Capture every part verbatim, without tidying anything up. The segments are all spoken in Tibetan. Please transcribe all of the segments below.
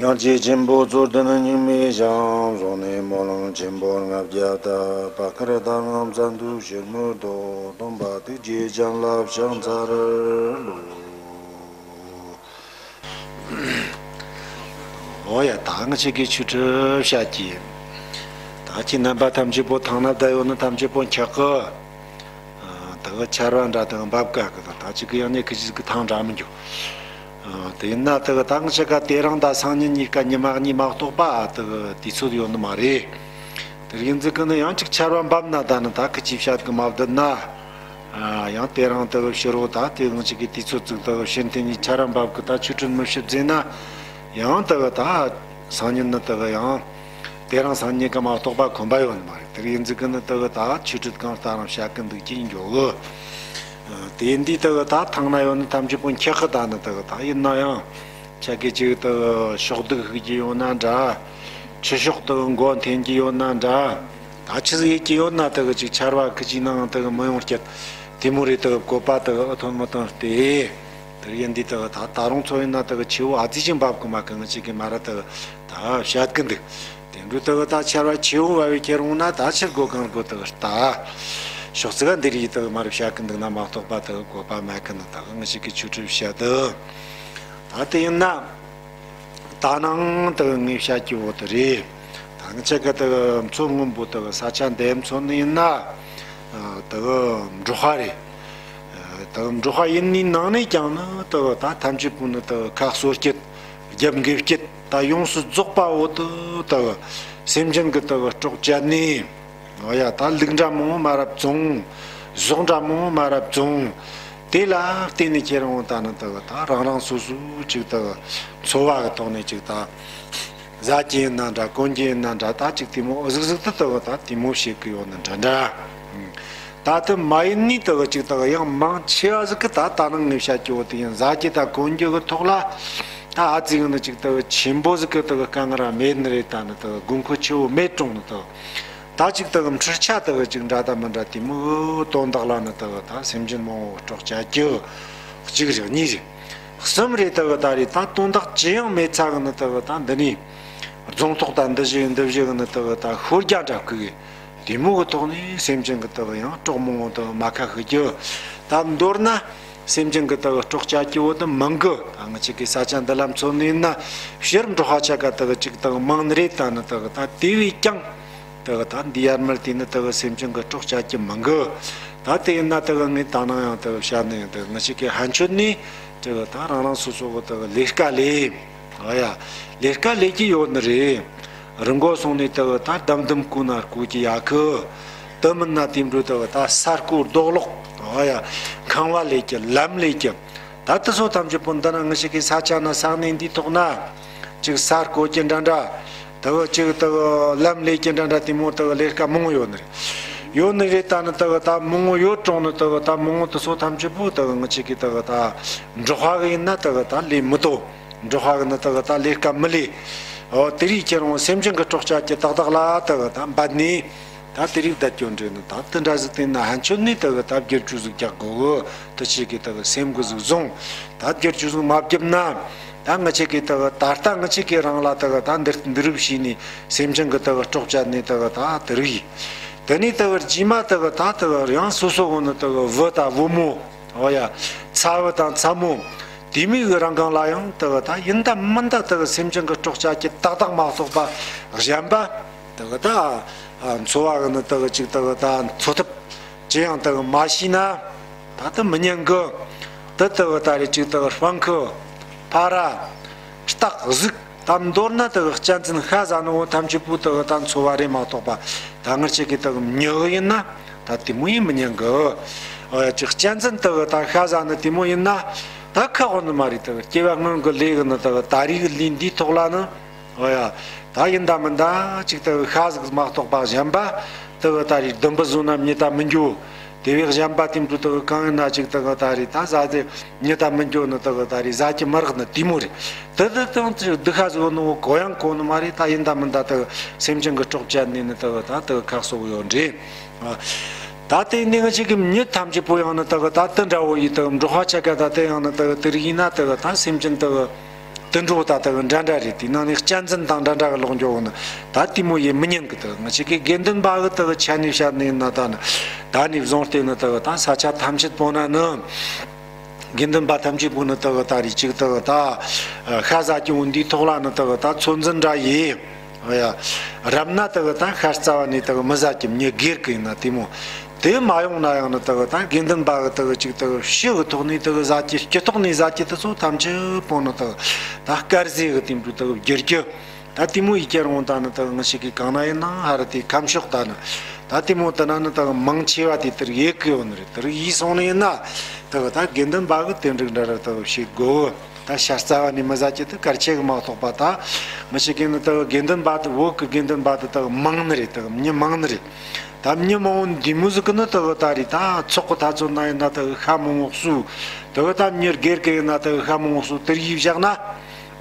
སངས་རྒྱས་ཆེན་པོ་རྩོད་ལྡན་རྙིང་མའི་ཞིང་། བཟུང་ནས་སྨོན་ལམ་ཆེན་པོ་ལྔ་བརྒྱ་དག། བཀའ་ཁར་གདམས་ངག་མཛད་དུ་ཕྱིར་མི་ལྡོག། སྟོན་པ་ཐུགས་རྗེ་ཅན་ལ་ཕྱག་འཚལ་ལོ། འོ་ཡ། ད་ང་ཅག་གི་ཆོས་ཁྲིད་བཤད་ཀྱི། ད་ཁྱེད་རྣམ་པ་ཐམས་ཅད་པོ་ཐང་ན་བསྡད་ཡོད་ནི་ཐམས་ཅད་པོ་འཁྱག་གི། ཨ། དེ་གི་ཆར་བ་འདྲ་དེ་གི་འབབ་གི་གི། ད་ཅིག་གི་ཡང་ནས་ཁི་ཅིག་གི་ཐང་འདྲ་མི་འགྱོ། ཨ། དེ་ཡིན་ན་དེ་གི་ད་ང་ཅག་ག་དེ་རིང་དང་སང་ཉིན་གཉིས་ཀ་ཉི་མ་གཉིས་མ་གཏོགས་པ་དེ་གི་དུས་ཚོད་ཡོད་ནི་མ་རེད། དེ་ཡིན་ཟིག་གི་ནི་ཡང་ཅིག་ཆར་བ་འབབ་ན་ད་ནི་ད་ཁི་ཅིག་བཤད་གི་མ་བསྡད་ན། ཨ། ཡང་དེ་རིང་དེ་གི་ཕྱི་རོ་ད་དེ་ང་ཅག་གི་དུས་ཚོད་ཅིག་དེ་གི་ཕྱིར་དེ་ཉིད་ཆར་བ་འབབ་གི། ད་ཆོས་ཁྲིད་མི་བྱེད་ཟེར་ན་ཡང་དེ་གི་ད་སང་ཉིན་ནི་དེ་གི་ཡང་དེ་རིང་སང་ཉིན་གི་མ་གཏོགས་པ་ཁོམ་པ་ཡོད་ནི་མ་རེད། དེ་ཡིན་ཟིག་གི་ནི་དེ་གི་ད་ཆོས་ཁྲིད་གང་ལྟར་རང་བཤད་གི་འདུག་ཅིག་འགྱོ་གི། ཨ། དེ་འདི་དེ་གི་ད་ཐང་ན་ཡོད་ནི་ཐམས་ཅད་པོ་འཁྱག་གི། ད་ནི་དེ་གི་ད་ཡིན་ན་ཡང་ཆ་གི་ཅིག་དེ་གི་ཤོག་སྡིག་ཤིག་གི་ཡོད་ན་འདྲ། ཆུ་ཤོག་དེ་གི་མགོ་འཐེན་གི་ཡོད་ན་འདྲ། ད་ཆི་ཟིག་ཡེད་ཀྱི་ཡོད་ན་དེ་གི་ཅིག་ཆར་བ་ཁི་ཅིག་ནང་དེ་གི་མི་ཡོང་རྒྱུ་དེ་མོ་རེ་དེ་གི་བཀོད་པ་དེ་གི་ཨུ་ཐུང་མི་ཐུང་སྟེ། དེ་ཡིན་དུས་དེ་གི་ད་ད་རུང་ཚོ་ཡིན་ན་དེ་གི་ཆུ་བོ་ཨ་ཙི་ཅིག་འབབ་གི་མ་གི། ང་ཅག་གི་མ་ར་དེ་གི་ད་བཤད་གི་འདུག། དེ་འདྲ་དེ་གི་ད་ཆར་བ་ཆུ་བོ་བབས་པའི་ཁྱེར་འོང་ན་ད་ཕྱིར་སྒོ་གང་སྒོ་དེ་གི་ད་ཕྱོགས་ཙི་ག་འདི་རིགས་དེ་གི་མ་ར་བཤད་གི་འདུག་ན་མ་གཏོགས་པ་དེ་གི་བཀོད་པ་མེད་གི་ནི། དེ་གི་ང་ཅག་གི་ཆོས་ཁྲིད་བཤད་དེ། ད་དེ་ཡིན་ན། ད་ནང་དེ་གི་ངས་བཤད་རྒྱུ་བོ་དེ་རེད། ད་ང་ཅག་གི་དེ་གི་མཚོ་སྔོན་པོ་དེ་གི་ས་ཆ་འདི་མཚོ་ནི་ཡིན་ན། ཨ། དེ་གི་འབྲོག་པ་རེད། ཨ། དེ་གི་འབྲོག་པ་ཡིན་ནི་ནང་ནས་ཀྱང་ནི་དེ་གི་ད་ཐམས་ཅད་པོ་ནི་དེ་གི་ཁ་གསོ་སྤྱད། རྒྱབ་འགེབས་སྤྱད། ད་ཡོངས་སུ་རྫོགས་པ་བོ་དེ་དེ་གི་སེམས་ཅན་གི་དེ་གི་སྲོག་བཅད་ནས། འོ་ཡ། ད་ལུག་འདྲ་མང་པོ་མ་རབས་བཙོང་། ཟོག་འདྲ་མང་པོ་མ་རབས་བཙོང་། དེ་ལ་བརྟེན་ནས་ཁྱེད་རང་ད་ནི་དེ་གི་ད་རང་རང་སོ་སོའི་ཅིག་དེ་གི་འཚོ་བ་གི་ཐོག་ནས་ཅིག་ད་ཟ་རྒྱུ་ཡིན་ན་འདྲ། གོན་རྒྱུ་ཡིན་ན་འདྲ། ད་ཅིག་དེ་མོ་ཨུ་ཟིག་ཟིག་ཏུ་དེ་གི་ད་དེ་མོ་བྱེད་གི་ཡོད་ནི་འདྲ་འདྲ། ད་དེ་མ་ཡིན་ནི་དེ་གི་ཅིག་དེ་གི་ཡང་མང་ཆེ་བ་ཟིག་གི་ད་ད་ནང་ངས་བཤད་རྒྱུ་བོ་དེ་ཡིན། ཟ་རྒྱུ་དང་གོན་རྒྱུ་གི་ཐོག་ལ་ད་ཨ་ཙི་གི་ནི་ཅིག་དེ་གི་ཆེན་པོ་ཟིག་གི་དེ་གི་དཀའ་ངལ་ར་མེད་ནི་རེད། ད་ནི་དེ་གི་དགོས་མཁོ་ཆེ་བོ་མེད་གྲོང་ནི་དེ་གི། ད་ཅིག་དེ་གི་འཕྲུལ་ཆས་དེ་གི་ཅིག་འདྲ་དང་མི་འདྲ་དེ་མོ་དོན་དག་ལ་ནི་དེ་གི་ད་སེམས་ཅན་མང་བོ་སྲོག་བཅད་རྒྱུ། གཅིག་རེད། གཉིས་རེད། གསུམ་རེད། དེ་གི་ད་རེད། ད་དོན་དག་ཅི་ཡང་མེད་ཚ་གི་ནི་དེ་གི་ད་འདི་ནས་རྫོང་ཐོག་ད་འདི་བཞི་འདི་བཞི་གི་ནི་དེ་གི་ད་ཤོར་རྒྱ་འདྲ་གི་གི། དེ་མོ་གི་ཐོག་ནས་སེམས་ཅན་གི་དེ་གི་ཡང་སྲོག་མང་བོ་དེ་གི་མ་ཁ་ཤི་རྒྱུ། ད་མདོར་ན་སེམས་ཅན་གི་དེ་གི་སྲོག་བཅད་རྒྱུ་བོ་དེ་མང་གི། ད་ང་ཅག་གི་ས་ཆ་འདི་ལ་མཚོན་ནི་ཡིན་ན་ཕྱིར་འབྲོག་པ་ཆ་ག་དེ་གི་ཅིག་དེ་གི་མང་ནི་རེད། ད་ནི་དེ་གི་ད་དེ་བས་ཀྱང་དེ་གི་ད་འདི་ཡར་མར་དེ་ནི་དེ་གི་སེམས་ཅན་གི་སྲོག་བཅད་རྒྱུ་མང་གི། ད་དེ་ཡིན་ན་དེ་གི་ངས་ད་ནང་ཡང་དེ་གི་བཤད་ནི་ཡང་དེ་གི་ང་ཅག་གི་ཕན་ཆོད་ནི་དེ་གི་ད་རང་རང་སོ་སོ་གི་དེ་གི་ལས་ཀ་ལས། ཨ་ཡ། ལས་ཀ་ལས་ཀྱི་ཡོད་ནི་རེད། རི་མགོ་སོང་ནས་དེ་གི་ད་དམ་དུམ་བརྐོས་ན་བརྐོ་རྒྱུ་ཡག་གི། དེ་མིན་ན་དེ་འདྲ་དེ་གི་ད་ས་རྐོ་རྡོ་སློག་ཨ་ཡ། ཁང་བ་ལས་ཀྱི། ལམ་ལས་ཀྱི། ད་དེ་ཚོ་ཐམས་ཅད་པོ་འདི་ན་ང་ཅག་གི་ས་ཆ་ན་ས་གནས་འདིའི་ཐོག་ན་ཅིག་ས་རྐོ་རྒྱུ་འདྲ་འདྲ། དེ་གི་ཅིག་དེ་གི་ལམ་ལས་རྒྱུ་འདྲ་འདྲ་དེ་མོ་དེ་གི་ལས་ཀ་མང་བོ་ཡོད་ནི་རེད། ཡོད་ནི་རེད། ད་ནི་དེ་གི་ད་མང་བོ་ཡོད་གྲོང་ནི་དེ་གི་ད་མང་བོ་དེ་ཚོ་ཐམས་ཅད་པོ་དེ་གི་ང་ཅག་གི་དེ་གི་ད་འབྲོག་པ་གི་ཡིན་ན་དེ་གི་ད་ལས་མི་ཐུབ། འབྲོག་པ་གི་ནི་དེ་གི་ད་ལས་ཀ་མི་ལས། འོ་དེ་རིགས་ཁྱེད་རང་སེམས་ཅན་གི་སྲོག་བཅད་རྒྱུ་ཏག་ཏག་ལ་དེ་གི་ད་འབད་ནི། ད་དེ་རིགས་བསྡད་རྒྱུ་འདྲ་ནི་ད་དེ་འདྲ་ཟིག་བསྟན་ན་ཕན་ཆོད་ནི་དེ་གི་ད་བསྒྱུར་བཅོས་ཟིག་རྒྱག་དགོས་གི། དེ་ཆེ་གི་དེ་གི་སེམས་གི་ཟིག་བཟུང་། ད་བསྒྱུར་བཅོས་ཟིག་མ་བརྒྱབ་ན། ད་ང་ཅག་གི་དེ་གི་ད་ལྟ་ང་ཅག་གི་རང་ལ་དེ་གི་ད་འདི་འདི་རིགས་བྱས་ནས་སེམས་ཅན་གི་དེ་གི་སྲོག་བཅད་ནི་དེ་གི་ད་དེ་རིགས་ཡིན། དེ་ནས་དེ་གི་རྗེས་མ་དེ་གི་ད་དེ་གི་ཡང་སོ་སོ་གི་ནི་དེ་གི་བུ་དང་བུ་མོ། འོ་ཡ། ཚ་བོ་དང་ཚ་མོ། དེ་མོ་གི་རང་སྒང་ལ་ཡང་དེ་གི་ད་ཡིན་ད་མིན་ད་དེ་གི་སེམས་ཅན་གི་སྲོག་བཅད་རྒྱུ་ཏག་ཏག་མ་གཏོགས་པ་གཞན་པ་དེ་གི་ད་འཚོ་བ་གི་ནི་དེ་གི་ཅིག་དེ་གི་ད་འཚོ་ཐབས་ཅི་ཡང་དེ་གི་མ་ཤེས་ན་ད་དེ་མི་ཉན་གི། དེ་དེ་གི་ད་རེ་ཅིག་དེ་གི་སྤང་ཁུ། ཕ་ར། སྟག་གཟིག་ད་མདོར་ན་དེ་གི་གཅན་གཟན་ཤ་ཟ་ནོ་བོ་ཐམས་ཅད་པོ་དེ་གི་ད་འཚོ་བ་རེད་མ་གཏོགས་པ། ད་ང་ཅག་གི་དེ་གི་མྱི་གི་ཡིན་ན་ད་དེ་མོ་ཡིན་མི་ཉན་གི། ཨོ་ཡ། ཅིག་གཅན་གཟན་དེ་གི་ད་ཤ་ཟ་ནི་དེ་མོ་ཡིན་ན་ད་ཁག་པོ་ནི་མ་རེད། དེ་གི་སྐྱེ་བ་སྔོན་གི་ལས་གི་ནི་དེ་གི་ད་རེས་གི་ལས་འདིའི་ཐོག་ལ་ནི། ཨོ་ཡ། ད་ཡིན་ད་མིན་ད་ཅིག་དེ་གི་ཤ་ཟིག་མ་གཏོགས་པ་གཞན་པ་དེ་གི་ད་རེས་ལྡུམ་བུ་བཟོ་ན་མྱི་ད་མི་འགྱོ། དེ་བས་གཞན་པ་དེ་འདྲ་དེ་གི་གང་ཡིན་ན་ཅིག་དེ་གི་ད་རེས་ད་ཟ་དེ་མྱི་ད་མི་འགྱོ་ནི་དེ་གི་ད་རེས་ཟ་རྒྱུ་མི་རག་ནི་དེ་མོ་རེད། དེ་དེ་དང་ཅིག་སྡུག་ཤ་ཟོ་ནོ་གོ་ཡང་གོ་ནི་མ་རེད། ད་ཡིན་ད་མིན་ད་དེ་གི་སེམས་ཅན་གི་སྲོག་བཅད་ནི་ནི་དེ་གི་ད་དེ་གི་ཁག་སོགས་ཡོད་འདྲ། ཨ། ད་དེ་ནི་ང་ཅག་གི་མྱི་ཐམས་ཅད་པོ་ཡང་ནི་དེ་གི་ད་དེ་འདྲ་བོ་ཡིན། དེ་གི་འབྲོག་པ་ཆ་ག་ད་དེ་ཡང་ནི་དེ་གི་དེ་རིགས་ཡིན་ན་དེ་གི་ད་སེམས་ཅན་དེ་གི་ དུད་འགྲོ་ད་ལྟ་གི་འདྲ་འདྲ་རེད། དེ་ནང་ནས་གཅན་གཟན་དང་འདྲ་འདྲ་གི་ལོག་འགྱོ་གི་ནི་ད་དེ་མོ་ཡེ་མི་ཉན་གི། ད་ང་ཅག་གི་དགེ་འདུན་པ་གི་ད་གི་ཆ་ནས་བཤད་ནས་ན་ད་ནི་ད་ནས་བཟུང་སྟེ་ནི་ད་གི་ད་ས་ཆ་ཐམས་ཅད་པོ་ན་ནི་དགེ་འདུན་པ་ཐམས་ཅད་པོ་ནི་ད་གི་ད་རེ་ཅིག་ད་གི་ད་ཤ་ཟ་གི་འོ་འདིའི་ཐོག་ལ་ནི་ད་གི་ད་ཚོད་འཛིན་འདྲ་ཡེ། ཨོ་ཡ། རབ་ན་ད་གི་ད་ཤ་རྩ་བ་ནས་ད་གི་མི་ཟ་གི། མྱི་སྒེར་གི་ཡིན་ན་དེ་མོ། དེ་མ་ཡོང་ན་ཡང་ནི་ད་གི་ད་དགེ་འདུན་པ་གི་ད་གི་ཅིག་ད་གི་ཕྱི་གི་ཐོག་ནས་ད་གི་ཟ་གི། སྤྱི་ཐོག་ནས་ཟ་གི་དེ་ཚོ་ཐམས་ཅད་པོ་ནི་ད་གི་ད་དཀར་ཟས་གི་དེ་འདྲ་ད་གི་བསྒྱུར་རྒྱུ། ད་དེ་མོ་ཡི་ཁྱེར་འོང་ད་ནི་ད་གི་ང་ཅག་གི་གང་ན་ཡིན་ན་ཧ་ར་དེ་ཁམས་ཕྱོགས་ད་ནི་ད་དེ་མོ་ད་ན་ནི་ད་གི་མང་ཆེ་བ་དེ་དེར་ཡེ་གི་ཡོད་ནི་རེད། དེར་ཡེ་སོང་ནི་ཡིན་ན་ད་གི་ད་དགེ་འདུན་པ་གི་དེ་འགྲིག་འདྲ་ར་ད་གི་བྱེད་དགོས། ད་ཤ་རྩ་བ་ནས་མི་ཟ་གི་དེ་གལ་ཆེ་གི་མ་གཏོགས་པ། ད་ང་ཅག་གི་ནི་ད་དགེ་འདུན་པ་དེ་བོད་ཀྱི་དགེ་འདུན་པ་དེ་ད་མང་ནི་རེད། ད་མྱི་མང་ནི་རེད། ད་མྱི་མང་བོ་འདི་མོ་ཟིག་གི་ནི་ད་ད་རེད། ད་ཚོགས་གི་ཐ་ཚོད་ན་ཡིན་ན་ད་ཤ་མང་བོ་གསོ། ད་ད་མྱི་སྒེར་གི་ཡིན་ན་ད་ཤ་མང་བོ་གསོ་དེར་ཡིབ་བཞག་ན།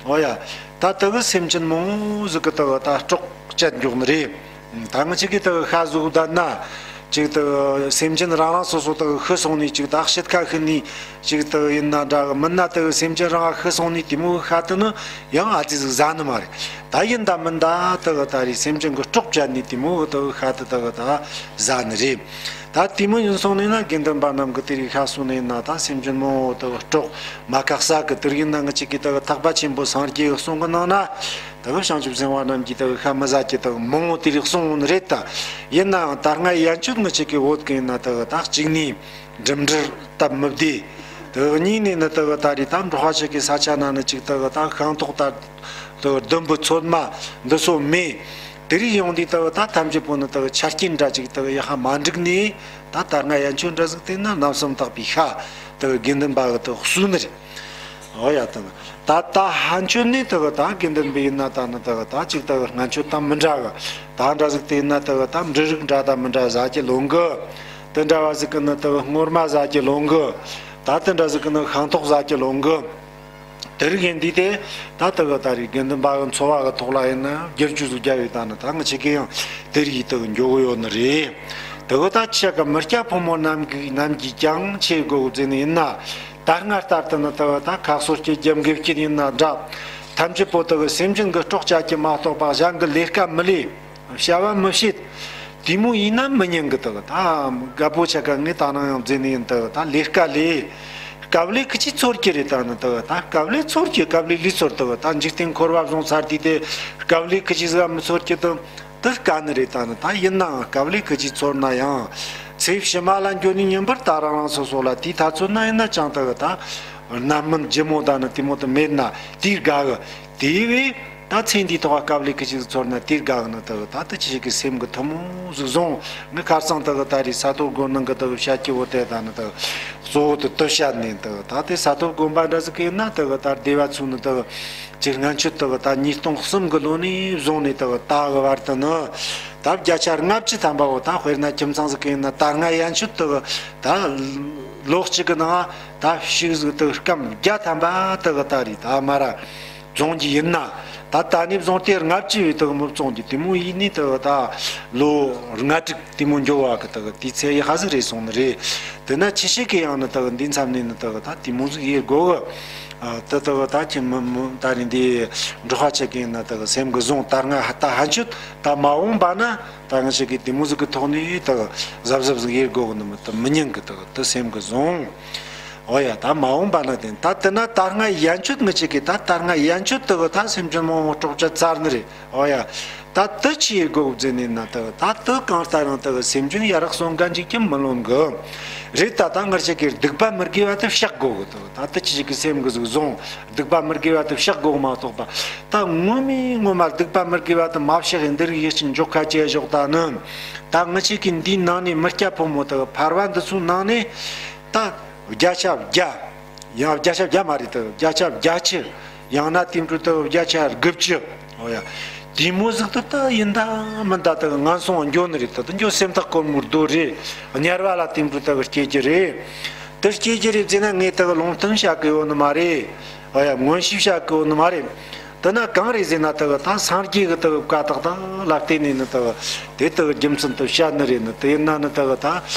ཨོ་ཡ། ད་ད་གི་སེམས་ཅན་མང་བོ་ཟིག་གི་ད་ད་སྲོག་བཅད་འཇོག་ནི་རེད། ད་ང་ཅག་གི་ད་ཤ་ཟོས་བསྡད་ན། ཅིག་ད་སེམས་ཅན་རང་རང་སོ་སོ་ད་ཤི་སོང་ནས། ཅིག་ད་དཔྱིད་ཁ་ཤི་ནས་ཅིག་ད་ཡིན་ན་འདྲ་གི། མིན་ན་ད་སེམས་ཅན་རང་ཤི་སོང་ནས་དེ་མོ་ཤ་དེ་ནི་ཡང་ཨ་ཙི་ཟིག་ཟ་ནི་མ་རེད། ད་ཡིན་ད་མིན་ད་ད་ད་རེད། སེམས་ཅན་གི་སྲོག་བཅད་ནས་དེ་མོ་ད་ཤ་དེ་ད་ད་ཟ་ནི་རེད། ད་དེ་མོ་ཡིན་སོང་ནས་ན་དགེ་འདུན་པ་རྣམས་གི་དེ་རིགས་ཤ་གསོ་ནས་ན་ད་སེམས་ཅན་མང་བོ་ད་སྲོག་མ་བཀག་ས་གི། དེར་ཡིན་ན་ང་ཅག་གི་ད་ཐེག་པ་ཆེན་པོ་སངས་རྒྱས་གི་གསུང་གི་ནང་ན། ད་བྱང་ཆུབ་སེམས་དཔའ་རྣམས་ཀྱིས་ད་ཤ་མི་ཟ་གི་ད་མང་བོ་དེ་རིགས་གསུངས་ནི་རེད་ད། ཡིན་ནའང་ད་སྔ་ཡན་ཆོད་ང་ཅག་གི་བོད་གི་ཡིན་ན་ད་ད་གཅིག་ནས་འགྲིམ་འགྲུལ་སྟབས་མི་བདེ། ད་གཉིས་ནས་ནི་ད་ད་རེད། ད་འབྲོག་པ་ཅག་གི་ས་ཆ་ན་ནི་ཅིག་ད་ད་ཤིང་ཐོག་ད་ད་ལྡུམ་བུ་ཚོད་མ་འདི་ཚོ་མེད། དེ་རིགས་ཡོང་དུས་ད་ད་ཐམས་ཅད་པོ་ནི་ད་ཆ་རྐྱེན་འདྲ་ཅིག་ད་ཡག་པ་མ་འགྲིག་ནས། ད་ད་སྔ་ཡན་ཆོད་འདྲ་ཟིག་དེ་ན་རྣམ་གསུམ་དག་པའི་ཤ་ད་དགེ་འདུན་པ་གི་ད་གསོས་ནི་རེད། ཨོ་ཡ། ད་ད་ད་ཧན་ཆོད་ནི་ད་གི་ད་དགེ་འདུན་པ་ཡིན་ན་ད་ནི་ད་གི་ད་ཅིག་ད་གི་སྔན་ཆོད་དང་མི་འདྲ་གི། ད་འདྲ་ཟིག་དེ་ཡིན་ན་ད་གི་ད་འབྲུ་རིགས་འདྲ་དང་མི་འདྲ་ཟ་གི་ལོང་གི། དེ་འདྲ་བ་ཟིག་གི་ནི་ད་གི་སྔོ་སྨན་ཟ་གི་ལོང་གི། ད་དེ་འདྲ་ཟིག་གི་ནི་ཤིང་ཐོག་ཟ་གི་ལོང་གི། དེ་རིགས་ཡིན་དུས་དེ་ད་ད་གི་ད་རེད། དགེ་འདུན་པ་གི་འཚོ་བ་གི་ཐོག་ལ་ཡིན་ན་བསྒྱུར་བཅོས་ཟིག་རྒྱབ་ཡོད། ད་ནི་ད་ང་ཅག་གི་ཡང་དེ་རིགས་ད་གི་འགྱོ་གི་ཡོད་ནི་རེད། ད་གི་ད་ཆ་གི་མི་སྐྱ་ཕོ་མོ་རྣམས་ཀྱིས་རྣམས་ཀྱིས་ཀྱང་ཆི་དགོས་ཟེར་ནི་ཡིན་ན། ད་སྔར་ལྟར་དུ་ནི་ད་གི་ད་ཁ་གསོ་སྐྱེ་རྒྱབ་འགེབས་སྐྱེ་ཡིན་ན་འདྲ། ཐམས་ཅད་པོ་ད་གི་སེམས་ཅན་གི་སྲོག་བཅད་ཀྱི་མ་གཏོགས་པ་གཞན་གི་ལས་ཀ་མི་ལས། བྱ་བ་མི་བྱེད། དེ་མོ་ཡིན་ན་མི་ཉན་གི། ད་གི་ད་རྒད་པོ་ཆ་ག་ངས་ད་ནང་ཡང་བརྫིས་ནི་ཡིན། ད་གི་ད་ལས་ཀ་ལས། དཀའ་ལས་ཁི་ཆི་ཚོར་གི་རེད། ད་ནི་ད་གི་ད་དཀའ་ལས་ཚོར་གི། དཀའ་ལས་ལས་ཚོར། ད་གི་ད་འཇིག་རྟེན་འཁོར་བ་བཟུང་ཚར་དུས་དེ་དཀའ་ལས་ཁི་ཆི་ཟིག་མི་ཚོར་གི། ད་དེ་དཀའ་ནི་རེད། ད་ནི་ད་ཡིན་ནའང་དཀའ་ལས་ཁི་ཆི་ཚོར་ན་ཡང་ཚེ་ཕྱི་མ་ལ་འགྱོ་ནི་ཉིན་པར་ད་རང་རང་སོ་སོ་ལ་དེའི་ཐ་ཚོད་ན་ཡིན་ན་ཅང་ད་གི་ད་རྣམ་སྨིན་ལྗིད་མོ་ད་ནི་དེ་མོ་དེ་མེད་ན་དེ་དགའ་གི། དེ་བས་ད་ཚེ་འདིའི་ཐོག་དཀའ་ལས་ཁི་ཆི་ཚོར་ན་དེ་དགའ་གི་ནི། ད་གི་ད་དེ་ཆི་ཞིག་གི་སེམས་གི་ཐུན་མོང་ཟིག་བཟུང་། ངས་ཁ་སང་ད་གི་ད་རེད། ས་ཐོབ་དགོན་ནང་གི་ད་གི་བཤད་ཀྱི་བོ་དེ་ད་ནི་ད་གི་གཙོ་བོ་དེ་དེ་བཤད་ནས། ད་གི་ད་དེ་ས་ཐོབ་དགོན་པ་འདྲ་ཟིག་གི་ཡིན་ན་ད་གི་ད་སྡེ་བ་ཚོ་ནི་ད་གི་ཅིག་སྔན་ཆད་ད་གི་ད་ཉིས་སྟོང་གསུམ་གི་ལོ་ནས་བཟུང་ནས་ད་གི་ད་གི་བར་དུ་ནི་ད་བརྒྱ་ཆ་ལྔ་བཅུ་ཐམ་པ་བོ། ད་དཔེར་ན་ཁྱིམ་ཚང་ཟིག་གི་ཡིན་ན་ད་སྔ་ཡན་ཆད་ད་གི་ད་ལོ་གཅིག་གི་ནང་ད་ཕྱུགས་ཟིག་ད་གི་སྐམ་བརྒྱ་ཐམ་པ་ད་གི་ད་རེད། ད་མ་ར་བཙོང་རྒྱུ་ཡིན་ན། ད་ད་ནས་བཟུང་སྟེ་ལྔ་བཅུ་བའི་ད་གི་མི་བཙོང་རྒྱུ། དེ་མོ་ཡིན་ནི་ད་གི་ད་ལོ་ལྔ་དྲུག་དེ་མོ་འགྱོ་བ་གི་ད་གི་དུས་ཚོད་ཡག་པ་ཟིག་རེད་སོང་ནི་རེད། དེ་ན་ཆི་ཞིག་གི་ཡང་ནི་ད་གི་འདི་མཚམས་ནས་ནི་ད་གི་ད་དེ་མོ་ཟིག་ཡེད་དགོས་གི། ཨ། ད་ད་གི་ད་ཁྱེད་མི་མི་ད་རིང་འདི་འབྲོག་པ་ཆ་གི་ཡིན་ན་ད་གི་སེམས་གི་བཟུང་། ད་སྔ་ད་ཧན་ཆོད་ད་མ་འོངས་པ་ན་ད་ང་ཆ་གི་དེ་མོ་ཟིག་གི་ཐོག་ནས་ད་གི་གཟབ་གཟབ་ཟིག་ཡེད་དགོས་གི་ནི་མི་ད་མི་ཉན་གི། ད་གི་ད་སེམས་གི་བཟུང་། ཨོ་ཡ། ད་མ་འོངས་པ་ན་དེ་ད་དེ་ན་ད་སྔ་ཡན་ཆོད་ང་ཆ་གི་ད་ད་སྔ་ཡན་ཆོད་ད་གི་ད་སེམས་ཅན་མང་བོ་སྲོག་བཅད་ཚར་ནི་རེད། ཨོ་ཡ། ད་དེ་ཆི་ཡེད་དགོས་ཟེར་ནས་ན། ད་ད་དེ་གང་ལྟར་ཡང་ད་གི་སེམས་ཅན་ཡ་རབས་གསུམ་ག་འཇིགས་སྐྱོབ་མི་ལོན་གི། རེད། ད་ད་ང་ཆ་གི་སྡིག་པ་མི་དགེ་བ་དེ་བཤགས་དགོས་གི། ད་ད་དེ་ཆི་ཞིག་གི་སེམས་གི་ཟིག་བཟུང་། སྡིག་པ་མི་དགེ་བ་དེ་བཤགས་དགོས་མ་གཏོགས་པ། ད་ངོ་མའི་ངོ་མ་སྡིག་པ་མི་དགེ་བ་དེ་མ་བཤགས་ཡིན་འདིར་ཡིད་ཅིག་འཇོག་ཁ་བྱས་ཞོག་ད་ནི། ད་ང་ཆ་གི་འདིའི་ནང་ནས་མི་སྐྱ་ཕོ་མོ་ད་གི་ཕལ་བ་འདི་ཚོའི་ནང་ནས་ད་བརྒྱ་ཆ་བརྒྱ། ཡང་བརྒྱ་ཆ་བརྒྱ་མ་རེད། ད་བརྒྱ་ཆ་བརྒྱད་ཅུ། ཡང་ན་དེ་འཕྲོ་ད་བརྒྱ་ཆ་དགུ་བཅུ། ཨོ་ཡ། དེ་མོ་ཟིག་ད་ད་ཡིན་ད་མིན་ད་ད་ངན་སོང་འགྱོ་ནི་རེད། ད་ད་འགྱོ་སེམས་ཐག་གོར་མོ་རྡོ་རེད། དམྱལ་བ་ལ་དེ་འཕྲོ་ད་སྐྱེ་རྒྱུ་རེད། ད་སྐྱེ་རྒྱུ་རེད་ཟེར་ན་ངས་ད་ལུང་བསྟན་བྱ་གི་ཡོད་ནི་མ་རེད། ཨོ་ཡ། མངོན་ཤེས་བྱ་གི་ཡོད་ནི་མ་རེད། དེ་ན་གང་རེད་ཟེར་ན་དེ་གི་ད་སངས་རྒྱས་གི་དེ་གི་བཀའ་དག་དག་ལ་བརྟེན་ནས་ནི་དེ་གི་དེ་དེ་གི་རྒྱུ་མཚན་དེ་བཤད་ནི་རེད། ནི་དེ་ཡིན་ན་ནི་དེ་གི་ད་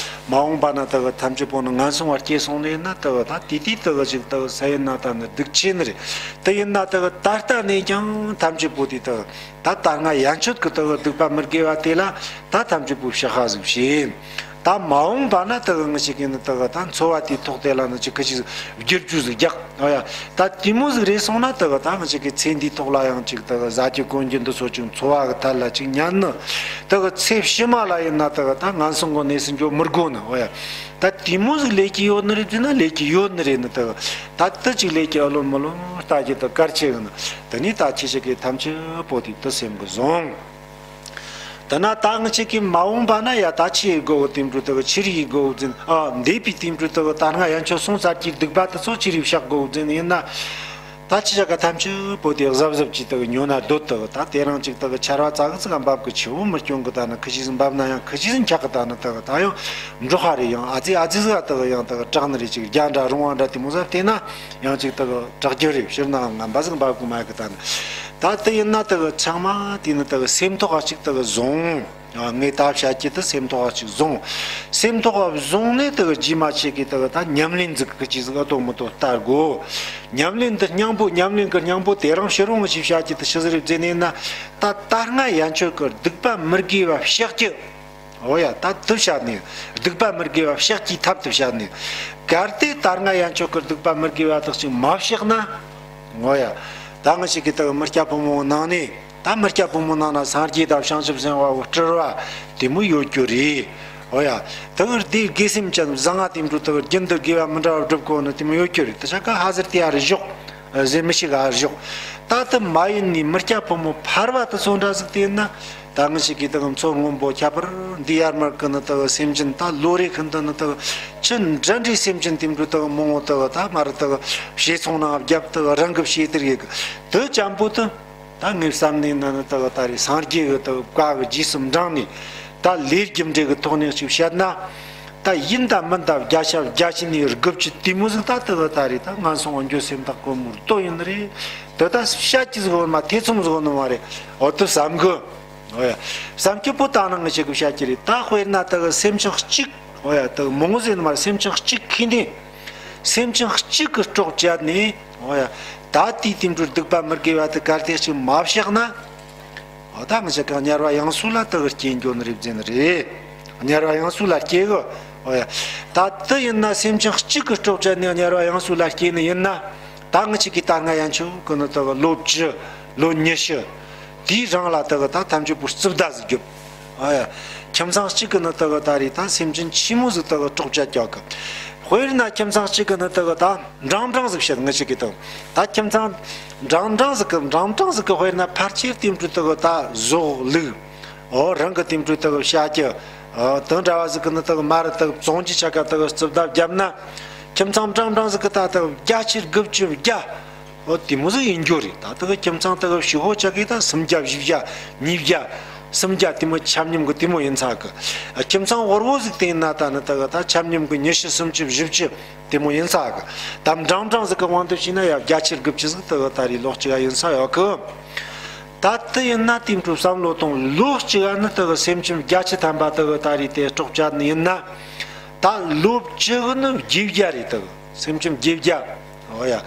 མ་འོངས་པ་ན་དེ་གི་ཐམས་ཅད་པོ་ནི་ངན་སོང་བ་སྐྱེས་སོང་ནི་ཡིན་ན་དེ་གི་ད་དེ་དུས་དེ་གི་ཅིག་དེ་གི་ས་ཡིན་ན་ད་ནི་སྡུག་ཆེ་ནི་རེད། དེ་ཡིན་ན་དེ་གི་ད་ལྟ་ནས་ཀྱང་ཐམས་ཅད་པོ་དེ་དེ་གི་ད་ད་སྔ་ཡན་ཆོད་གི་དེ་གི་སྡིག་པ་མི་དགེ་བ་དེ་ལ་ད་ཐམས་ཅད་པོ་བཤགས་པ་ཟིག་བྱེད། ད་མ་འོངས་པ་ན་དེ་གི་ང་ཅག་གི་ནི་དེ་གི་ད་འཚོ་བ་དེའི་ཐོག་དེ་ལ་ནི་ཅིག་གི་ཅིག་བསྒྱུར་བཅོས་ཟིག་རྒྱག་ཨོ་ཡ། ད་དེ་མོ་ཟིག་རེད་སོང་ན་དེ་གི་ད་ང་ཅག་གི་ཚེ་འདིའི་ཐོག་ལ་ཡང་ཅིག་དེ་གི་ཟ་རྒྱུ་གོན་རྒྱུ་འདི་ཚོ་ཅིག་འཚོ་བ་གི་ཐད་ལ་ཅིག་ཉན་ནི། དེ་གི་ཚེ་ཕྱི་མ་ལ་ཡིན་ན་དེ་གི་ད་ངན་སོང་གི་གནས་སུ་འགྱོ་མི་དགོ་ནི་ཨོ་ཡ། ད་དེ་མོ་ཟིག་ལས་ཀྱི་ཡོད་ནི་རེད་ཟེར་ན་ལས་ཀྱི་ཡོད་ནི་རེད། ནི་དེ་གི་ད་དེ་ཅིག་ལས་ཀྱི་ཨ་ལོན་མི་ལོན་ལྟ་རྒྱུ་དེ་གལ་ཆེ་གི་ནི། དེ་ནས་ད་ཁྱེད་ཅག་གི་ཐམས་ཅད་པོ་དེ་དེ་སེམས་གི་བཟུང་། དེ་ན་ད་ང་ཅག་གི་མ་འོངས་པ་ན་ཡ་ད་ཆི་ཡི་དགོ་གི་དེ་འཕྲོ་དེ་གི་ཆི་རི་ཡི་དགོ་གི་ཟེར་ན། ཨ་འདས་པའི་དེ་འཕྲོ་དེ་གི་ད་སྔ་ཡན་ཆོད་སོང་ཚར་གྱི་སྡིག་པ་དེ་ཚོ་ཆི་རི་བཤགས་དགོ་གི་ཟེར་ན་ཡིན་ན། ད་ཁྱེད་ཅག་གི་ཐམས་ཅད་པོ་དེ་གཟབ་གཟབ་ཀྱིས་དེ་གི་ཉོ་ན་སྡོད། དེ་གི་ད་དེ་རིང་ཅིག་དེ་གི་ཆར་པ་ཙག་གི་ཙིག་ག་འབབ་གི་ཆུ་བོ་མི་སྐྱོན་གི་ད་ནི་ཁི་ཅིག་ཟིག་འབབ་ན་ཡང་ཁི་ཅིག་ཟིག་འཁྱག་གི་ད་ནི་དེ་གི་ད་ཡང་འབྲོག་ཧ་རེ་ཡང་ཨ་ཙི་ཨ་ཙི་ཟིག་ག་དེ་གི་ཡང་དེ་གི་དྲག་ནི་རེ་ཅིག་རྒྱ་འདྲ་རོང་བ་འདྲ་དེ་མོ་ཟིག་བལྟས་ན། ཡང་ཅིག་དེ་གི་དྲག་རྒྱུ་རེད། ཕྱིར་ན་ངན་པ་ཟིག་འབབ་གི་མ་གི་ད་ནི། ད་དེ་ཡིན་ན་དེ་གི་ཚང་མ་དེ་ནི་དེ་གི་སེམས་ཐོག་ག་ཅིག་དེ་གི་བཟུང་། ངས་ད་བཤད་ཀྱི་དེ་སེམས་ཐོག་ག་ཅིག་བཟུང་། སེམས་ཐོག་ག་བཟུང་ནས་དེ་གི་རྗེས་མ་ཆེ་གི་དེ་གི་ད་ཉམས་ལེན་ཟིག་གི་ཅིག་ཟིག་ཨ་དོ་མི་དོ་ལྟ་དགོ། ཉམས་ལེན་འདི་སྙིང་པོ་ཉམས་ལེན་གི་སྙིང་པོ་དེ་རང་ཕྱི་རོང་ངི་ཞིག་བཤད་ཀྱི་དེ་ཤི་ཟིག་རེད་ཟེར་ནས་ན། ད་ད་སྔ་ཡན་ཆོད་གི་སྡིག་པ་མི་དགེ་བ་བཤགས་ཀྱི། འོ་ཡ། ད་དེ་བཤད་ནས་སྡིག་པ་མི་དགེ་བ་བཤགས་ཀྱི་ཐབས་དེ་བཤད་ནས། གལ་ཏེ་ད་སྔ་ཡན་ཆོད་ཀྱི་སྡིག་པ་མི་དགེ་བ་དག་ཅིག་མ་བཤགས་ན། འོ་ཡ། ད་ང་ཅག་གི་དེ་མི་སྐྱ་ཕོ་མོ་ནང་ནས་ད་མི་སྐྱ་ཕོ་མོ་ནང་ན་སངས་རྒྱས་དང་བྱང་ཆུབ་སེམས་དཔའ་བོ་སྤྲུལ་བ་དེ་མོ་ཡོད་རྒྱུ་རེད། འོ་ཡ། དེ་གི་དེ་དགེ་སེམས་ཅན་བཟང་ང་དེ་འདྲ་དེ་གི་རྒྱུན་དུ་དགེ་བ་མི་འདྲ་བ་སྒྲུབ་གོ་ནི་དེ་མོ་ཡོད་རྒྱུ་རེད། དེ་ཆ་ག་ཧ་ཟེར་དེ་ཨ་རི་བཞོག་ཟེར་མི་ཤེས་ག་ཨ་རི་བཞོག་ད་དེ་མ་ཡིན་ནི་མི་སྐྱ་ཕོ་མོ་ཕལ་བ་དེ་ཚོ་འདྲ་ཟིག་དེ་ཡིན་ན། ད་ང་ཅག་གི་དེ་གི་མཚོ་སྔོན་པོ་ཁྱད་པར་འདི་ཡར་མར་གི་ནི་དེ་གི་སེམས་ཅན་ད་ལོ་རེ་ཁུན་དུ་ནི་དེ་གི་ཅི་འདྲ་འདྲའི་སེམས་ཅན་དེ་འདྲ་དེ་གི་མང་བོ་དེ་གི་ད་མར་དེ་གི་བྱེ་ཚོང་ནང་བརྒྱབ། དེ་གི་རང་གི་བྱེ་དེར་ཡེ་གི་དེ་ཅན་པོ་དེ། ད་ངས་བསམ་ནས་ན་ནི་དེ་གི་ད་རེས་སངས་རྒྱས་གི་དེ་གི་བཀའ་གི་རྗེས་སུ་འབྲངས་ནས། ད་ལས་རྒྱུ་འབྲས་གི་ཐོག་ནས་ཅིག་བཤད་ན། ད་ཡིན་ད་མིན་ད་བརྒྱ་ཆ་བརྒྱ་ཅན་ནས་དགུ་བཅུ་དེ་མོ་ཟིག་ད་དེ་གི་ད་རེས་ད་ངན་སོང་ང་འགྱོ་སེམས་ཐག་གོ་མུར་ཏོ་ཡིན་ནི་རེད། དེ་ད་བཤད་ཀྱི་ཟིག་ཡོད་མ་ཐེ་ཚོམ་ཟིག་ཡོད་ནི་མ་རེད། འོ་དེ་བསམ་གི། འོ་ཡ། བསམ་རྒྱུ་པོ་ད་ནང་ངི་ཞིག་གི་བཤད་ཀྱི་རེད། ད་དཔེར་ན་དེ་གི་སེམས་ཅན་གཅིག་འོ་ཡ། དེ་གི་མང་ཟེར་ནི་མ་རེད། སེམས་ཅན་གཅིག་ཁེ་ནས། སེམས་ཅན་གཅིག་གི་སྲོག་བཅད་ནས། འོ་ཡ། ད་དེའི་དེ་འདྲའི་སྡིག་པ་མི་དགེ་བ་དེ་གལ་ཏེ་ཅིག་མ་བཤགས་ན། འོ་ད་ང་ཅག་གི་དམྱལ་བ་ཡང་སུ་ལ་དེ་གི་སྐྱེ་འགྱོ་ནི་རེད་ཟེར་ནི་རེད། དམྱལ་བ་ཡང་སུ་ལ་སྐྱེ་གི། འོ་ཡ། ད་དེ་ཡིན་ན་སེམས་ཅན་གཅིག་གི་སྲོག་བཅད་ནས་དམྱལ་བ་ཡང་སུ་ལ་སྐྱེ་ནི་ཡིན་ན། ད་ང་ཅག་གི་ད་སྔ་ཡན་ཆོད་གི་ནི་དེ་གི་ལོ་བཅུ་ལོ་ཉི་ཤུ། དེའི་རིང་ལ་དེ་གི་ད་ཐམས་ཅད་པོ་རྩིབ་ཟླ་ཟིག་རྒྱུག་ཨ་ཡ། ཁྱིམ་ཚང་གཅིག་གི་ནི་དེ་གི་ད་རེས་ད་སེམས་ཅན་ཆི་མོ་ཟིག་དེ་གི་སྲོག་བཅད་རྒྱག་གི། དཔེར་ན་ཁྱིམ་ཚང་གཅིག་གི་ནི་དེ་གི་ད་འབྲིང་འབྲིང་ཟིག་བཤད། ང་ཅག་གི་དེ་གི་ད་ཁྱིམ་ཚང་འབྲིང་འབྲིང་ཟིག་གི། འབྲིང་འབྲིང་ཟིག་གི་དཔེར་ན་ཕལ་ཆེར་དེ་འདྲའི་དེ་གི་ད་ཟོག་ལུག་འོ་རང་གི་དེ་འདྲའི་དེ་གི་བཤའ་རྒྱུ། འོ་དེ་འདྲ་བ་ཟིག་གི་ནི་དེ་གི་མར་དེ་གི་བཙོང་རྒྱུ་ཆ་ག་དེ་གི་རྩིབ་ཟླ་བརྒྱབ་ན། ཁྱིམ་ཚང་འབྲིང་འབྲིང་ཟིག་གི་ད་དེ་གི་བརྒྱ་ཆ་དགུ་བཅུ་བརྒྱ། འོ་དེ་མོ་ཟིག་ཡིན་རྒྱུ་རེད། ད་དེ་གི་ཁྱིམ་ཚང་དེ་གི་ཕྱུག་པོ་ཆ་གི་ད་སུམ་བརྒྱ་བཞི་བརྒྱ་ཉིས་བརྒྱ་སུམ་བརྒྱ་དེ་མོ་ཆ་མཉམ་གི་དེ་མོ་ཡིན་ས་གི། ཁྱིམ་ཚང་དབུལ་བོ་ཟིག་དེ་ཡིན་ན་ད་ནི་དེ་གི་ད་ཆ་མཉམ་གི་ཉི་ཤུ་སུམ་ཅུ་བཞི་བཅུ་དེ་མོ་ཡིན་ས་གི། ད་འབྲིང་འབྲིང་ཟིག་གི་དབང་དུ་བྱས་ན་ཡ་བརྒྱ་ཆ་དགུ་བཅུ་ཟིག་དེ་གི་ད་རེས་ལོ་གཅིག་ག་ཡིན་ས་ཡོད་གི། ད་དེ་ཡིན་ན་དེ་འདྲའི་བསམ་བློ་གཏོང་། ལོ་གཅིག་ག་ནི་དེ་གི་སེམས་ཅན་བརྒྱ་ཆ་ཐམ་པ་དེ་གི་ད་རེས་དེ་སྲོག་བཅད་ནི་ཡིན་ན། ད་ལོ་བཅུ་གི་ནི་བརྒྱད་བརྒྱ་རེད། དེ་གི་སེམས་ཅན་བརྒྱད་བརྒྱ། འོ་ཡ།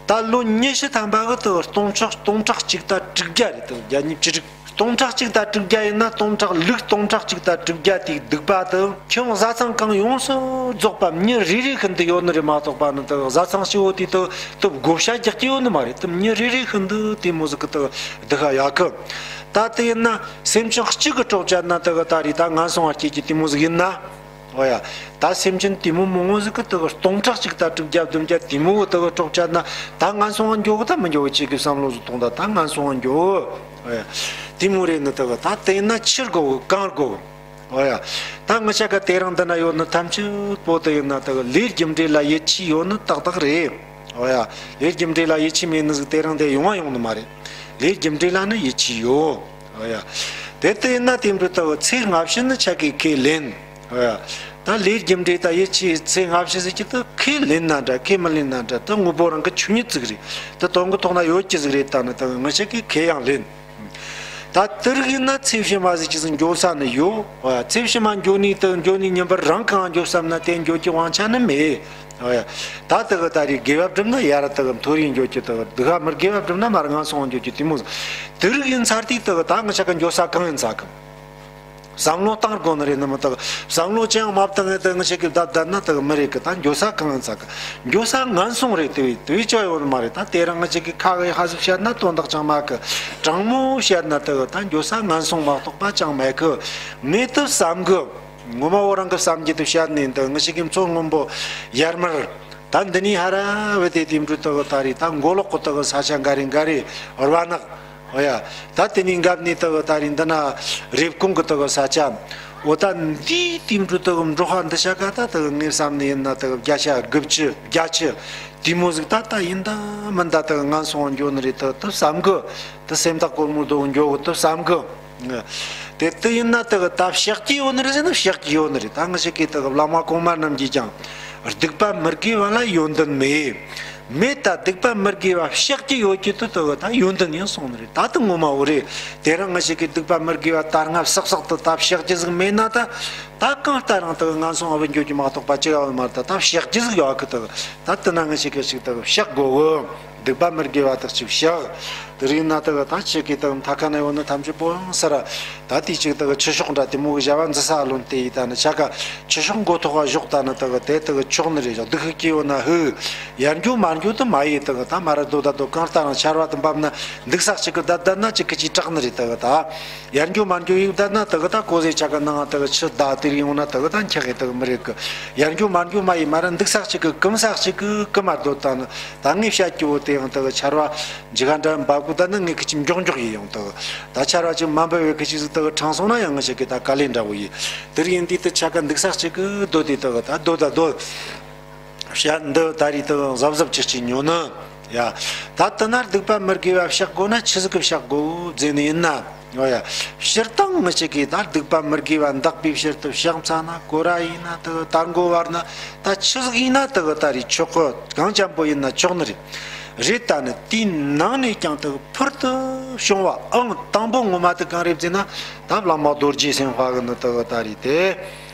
ད་ལོ་ཉི་ཤུ་ཐམ་པ་གི་དེ་གི་སྟོང་ཕྲག་སྟོང་ཕྲག་གཅིག་དང་དྲུག་བརྒྱ་རེད། དེ་གི་བརྒྱ་ཉིས་བཅུ་དྲུག་སྟོང་ཕྲག་གཅིག་དང་དྲུག་བརྒྱ་ཡིན་ན་སྟོང་ཕྲག་ལུག་སྟོང་ཕྲག་གཅིག་དང་དྲུག་བརྒྱ་དེའི་སྡིག་པ་དེ་ཁྱོན་བཟའ་ཚང་གང་ཡོངས་སུ་རྫོགས་པ་མྱི་རེ་རེ་ཤིན་ཏུ་ཡོད་ནི་རེད་མ་གཏོགས་པ་ནི་དེ་གི་བཟའ་ཚང་སྐྱིད་པོ་དེ་དེ་དེ་བགོ་བཤའ་རྒྱག་གི་ཡོད་ནི་མ་རེད། དེ་མྱི་རེ་རེ་ཤིན་ཏུ་དེ་མོ་ཟིག་གི་དེ་གི་སྡིག་པ་ཡོད་གི། ད་དེ་ཡིན་ན་སེམས་ཅན་གཅིག་གི་སྲོག་བཅད་ན་དེ་གི་ད་རེས་ད་ངན་སོང་ང་སྐྱེ་རྒྱུ་དེ་མོ་ཟིག་ཡིན་ན། འོ་ཡ། ད་སེམས་ཅན་དེ་མོ་མང་བོ་ཟིག་གི་དེ་གི་སྟོང་ཕྲག་གཅིག་དང་དྲུག་བརྒྱ་བདུན་བརྒྱ་དེ་མོ་གི་དེ་གི་སྲོག་བཅད་ན་ད་ངན་སོང་ང་འགྱོ་གི་ད་མི་འགྱོ་གི་ཅིག་གི་བསམ་བློ་ཟིག་གཏོང་། ད་ད་ངན་སོང་ང་འགྱོ། འོ་ཡ། དེ་མོ་རེད་ནི་དེ་གི་ད་དེ་ཡིན་ན་ཆི་དགོ་གི་གང་དགོ་གི། འོ་ཡ། ད་ང་ཅག་གི་དེ་རིང་འདི་ན་ཡོད་ནི་ཐམས་ཅད་པོ་དེ་ཡིན་ན་དེ་གི་ལས་རྒྱུ་འབྲས་ལ་ཡིད་ཆེས་ཡོད་ནི་ཏག་ཏག་རེད། འོ་ཡ། ལས་རྒྱུ་འབྲས་ལ་ཡིད་ཆེས་མེད་ནི་ཟིག་དེ་རིང་དེ་ཡོང་བ་ཡོང་ནི་མ་རེད། ལས་རྒྱུ་འབྲས་ལ་ནི་ཡིད་ཆེས་ཡོད། འོ་ཡ། དེ་ལྟ་ཡིན་ན་དེ་འདྲ་དེ་གི་ཚེ་སྔ་ཕྱི་ནི་ཆ་གི་ཁས་ལེན། འོ་ཡ། ད་ལས་རྒྱུ་འབྲས་ད་ཡིད་ཆེས་ཚེ་སྔ་ཕྱི་ཟེར་གྱི་ད་ཁས་ལེན་ན་འདྲ་ཁས་མི་ལེན་ན་འདྲ། ད་དངོས་པོ་རང་གི་ཆོས་ཉིད་ཅིག་རེད། ད་དོན་གྱི་ཐོག་ན་ཡོད་ཀྱི་ཟིག་རེད། ད་ནི་ད་ང་ཅག་གིས་ཁས་ཡང་ལེན། ད་དེ་རིགས་ཡིན་ན་ཚེ་ཕྱི་མ་ཟེར་གྱི་ཟིག་འགྱོ་ས་ནི་ཡོད། ཨ། ཚེ་ཕྱི་མ་འགྱོ་ནི་ད་འགྱོ་ནི་ཉིན་པར་རང་གང་འགྱོ་བསམ་ན་དེ་འགྱོ་གྱི་དབང་ཆ་ནི་མེད། ཨ། ད་ད་གི་ད་རེས་དགེ་བ་བསྒྲུབ་ན་ཡར་ད་གི་མཐོ་རིས་འགྱོ་གྱི། ད་གི་སྡིག་པ་མི་དགེ་བ་བསྒྲུབ་ན་མར་ངན་སོང་འགྱོ་གྱི་དེ་མོ་ཟིག་དེ་རིགས་ཡིན་ཚར་དུས་ད་གི་ད་ང་ཅག་གི་འགྱོ་ས་གང་ཡིན་ས་གི་བསམ་བློ་བཏང་དགོས་ནི་རེད། ནི་མི་ད་གི་བསམ་བློ་ཅི་ཡང་མ་བཏང་ངས་ད་ང་ཅག་གིས་བསྡད་བསྡད་ན་ད་གི་མི་རེད་གི། ད་འགྱོ་ས་གང་ཡིན་ས་གི་འགྱོ་ས་ངན་སོང་རེད། དེ་བས་དེ་བས་ཅི་ཡོད་ནི་མ་རེད། ད་དེ་རིང་ང་ཅག་གིས་ཁ་གི་ཧ་ཟིག་བཤད་ན་དོན་དག་ཅང་མེད་གི་དྲང་མོ་བཤད་ན་ད་གི་ད་འགྱོ་ས་ངན་སོང་མ་གཏོགས་པ་ཅང་མེད་གི་ངས་ད་བསམ་གི་ངོ་མ་བོ་རང་གི་བསམ་རྒྱུ་དེ་བཤད་ནས་འདི་ང་ཅག་གི་མཚོ་སྔོན་པོ་ཡར་མར་ད་འདི་ནས་ཧ་ར་བུད་དེ་དེ་འཕྲོ་ད་གི་ད་རེས་ད་མགོ་ལོག་གི་ད་གི་ས་ཆ་འགའ་རེ་འགའ་རེ་རྦ་ནག་ཨོ་ཡ། ད་དེ་ནས་འགབ་ནས་ད་གི་ད་རེས་འདི་ན་རེབ་གོང་གི་ད་གི་ས་ཆ། འོ་ད་འདིའི་དེ་འཕྲོ་ད་གི་འབྲོག་པ་འདི་ཆ་ག་ད་ད་གི་ངས་བསམ་ནས་ཡིན་ན་ད་གི་བརྒྱ་ཆ་དགུ་བཅུ་བརྒྱད་ཅུ་དེ་མོ་ཟིག་ད་ད་ཡིན་ད་མིན་ད་ད་གི་ངན་སོང་འགྱོ་ནི་རེད། ད་ད་བསམ་གི་ད་སེམས་ཐག་གོར་མོ་ད་གི་འགྱོ་གི་ད་བསམ་གི་དེ་ལྟ་ཡིན་ན་ད་གི་ད་བཤགས་ཀྱི་ཡོད་ནི་རེད་ཟེར་ན་བཤགས་ཀྱི་ཡོད་ནི་རེད། ད་ང་ཅག་གི་ད་གི་བླ་མ་གོང་མ་རྣམས་ཀྱིས་ཀྱང་སྡིག་པ་མི་དགེ་བ་ལ་ཡོན་ཏན་མེད། མེད་ད་སྡིག་པ་མི་དགེ་བ་བཤགས་ཀྱི་ཡོད་ཀྱི་དུ་ད་གི་ད་ཡོན་ཏན་ཡིན་གསུངས་ནི་རེད། ད་ད་ངོ་མ་བོ་རེད། དེ་རིང་ང་ཅག་གི་སྡིག་པ་མི་དགེ་བ་ད་སྔ་བསགས་བསགས་དུ་ད་བཤགས་ཀྱི་ཟིག་མེད་ན་ད་ད་གང་ལྟར་རང་ད་གི་ངན་སོང་ཨ་བུ་འགྱོ་རྒྱུ་མ་གཏོགས་པ་ཅི་ཡང་ཡོད་མ་རེད། ད་ད་བཤགས་ཀྱི་ཟིག་ཡོད་གི་ད་གི་ད་དེ་ན་ང་ཅག་གི་ཅིག་ད་གི་བཤགས་དགོས་གི་སྡིག་པ་མི་དགེ་བ་དག་ཅིག་བཤགས། དེ་རིང་ན་དག་ད་ཁྱེད་ཀྱི་དག་མཐའ་ཁ་ན་ཡོད་ནི་ཐམས་ཅད་པོ་ཡང་སར། ད་དེ་ཅིག་དག་ཆུ་ཤོག་འདྲ་དེ་མོ་གི་བྱ་བ་འཛི་ས་ལོན་ཏེ་ཡིན། ད་ནི་ཆ་ག་ཆུ་ཤོག་མགོ་ཐོག་ག་བཞག་ད་ནི་དག་དེ་དག་ཆོག་ནི་རེད། སྡུག་ཤུགས་ཀྱི་ཡོད་ན་ཧུ། ཡར་འགྱོ་མར་འགྱོ་དུ་མ་ཡིན། དག་ད་མ་ར་དོ་ད་དོ་གང་ལྟར་ན་ཆར་བ་དུ་འབབ་ན་འདུག་ས་ཅིག་གི་ད་ད་ན་ཅིག་གི་ཅིག་དྲག་ནི་རེད། དག་ད་ཡར་འགྱོ་མར་འགྱོ་ཡིན་ད་ན་དག་ད་གོ་ཟེ་ཆ་ག་ནང་དག་ཆུ་ད་དེ་རིང་ཡོང་ན་དག་ད་འཁྱག་གི་དག་མི་རེད་གི་ཡར་འགྱོ་མར་འགྱོ་མ་ཡིན་མ་ར་འདུག་ས་ཅིག་གི་གུམ་ས་ཅིག་གི་གུམ་མ་དོ་ད་ནི་ད་ངས་བཤད་རྒྱུ་བོ་དེ་ཡང་དག་ཆར་བ། འཇིག་ག་འདྲ་འབབ་གོ་ད་ནི་ངས་ཁི་ཅི་མགྱོགས་མགྱོགས་ཡིན་ཡོང་དུ། ད་ཆར་བ་ཅིག་མ་འབབ་བའི་ཁི་ཅི་ཟིག་དུ་ཁྲང་སོང་ན་ཡང་ང་ཞིག་གི་ད་དཀའ་ལས་འདྲ་བོ་ཡིན། དེར་ཡིན་དུས་དུ་ཆ་ག་འདུག་ས་ཅིག་གི་སྡོད་དེ་དུ་ད་སྡོད་ད་སྡོད། བཤད་འདི་ད་རེས་དུ་གཟབ་གཟབ་ཅིག་ཅིག་ཉོ་ནི། ཡ། ད་དུ་ན་སྡིག་པ་མི་དགེ་བ་བཤགས་དགོས་ན་ཆི་ཟིག་གི་བཤགས་དགོས་ཟེར་ནི་ཡིན་ན། ཨོ་ཡ། སྤྱིར་བཏང་ང་ཞིག་གི་ད་སྡིག་པ་མི་དགེ་བ་འདག་པའི་ཕྱིར་དུ་བཤགས་ཚར་ན་གོ་ར་ཡིན་ན་དུ་ད་མགོ་བར་ན་ད་ཆི་ཟིག་ཡིན་ན་དུ་ད་རེས་ཆོག་གི་གང་འཇམ་པོ་ཡིན་ན་ཆོག་ནི་རེད། རེད། ད་ནི་དེའི་ནང་ནས་ཀྱང་དུ་ཕུལ་དུ་བྱུང་བ་ཨང་དང་པོ་ངོ་མ་དུ་གང་རེད་ཟེར་ན། ད་བླ་མ་རྡོ་རྗེ་སེམས་དཔའ་གི་ནི་དུ་ད་རེད་དེ།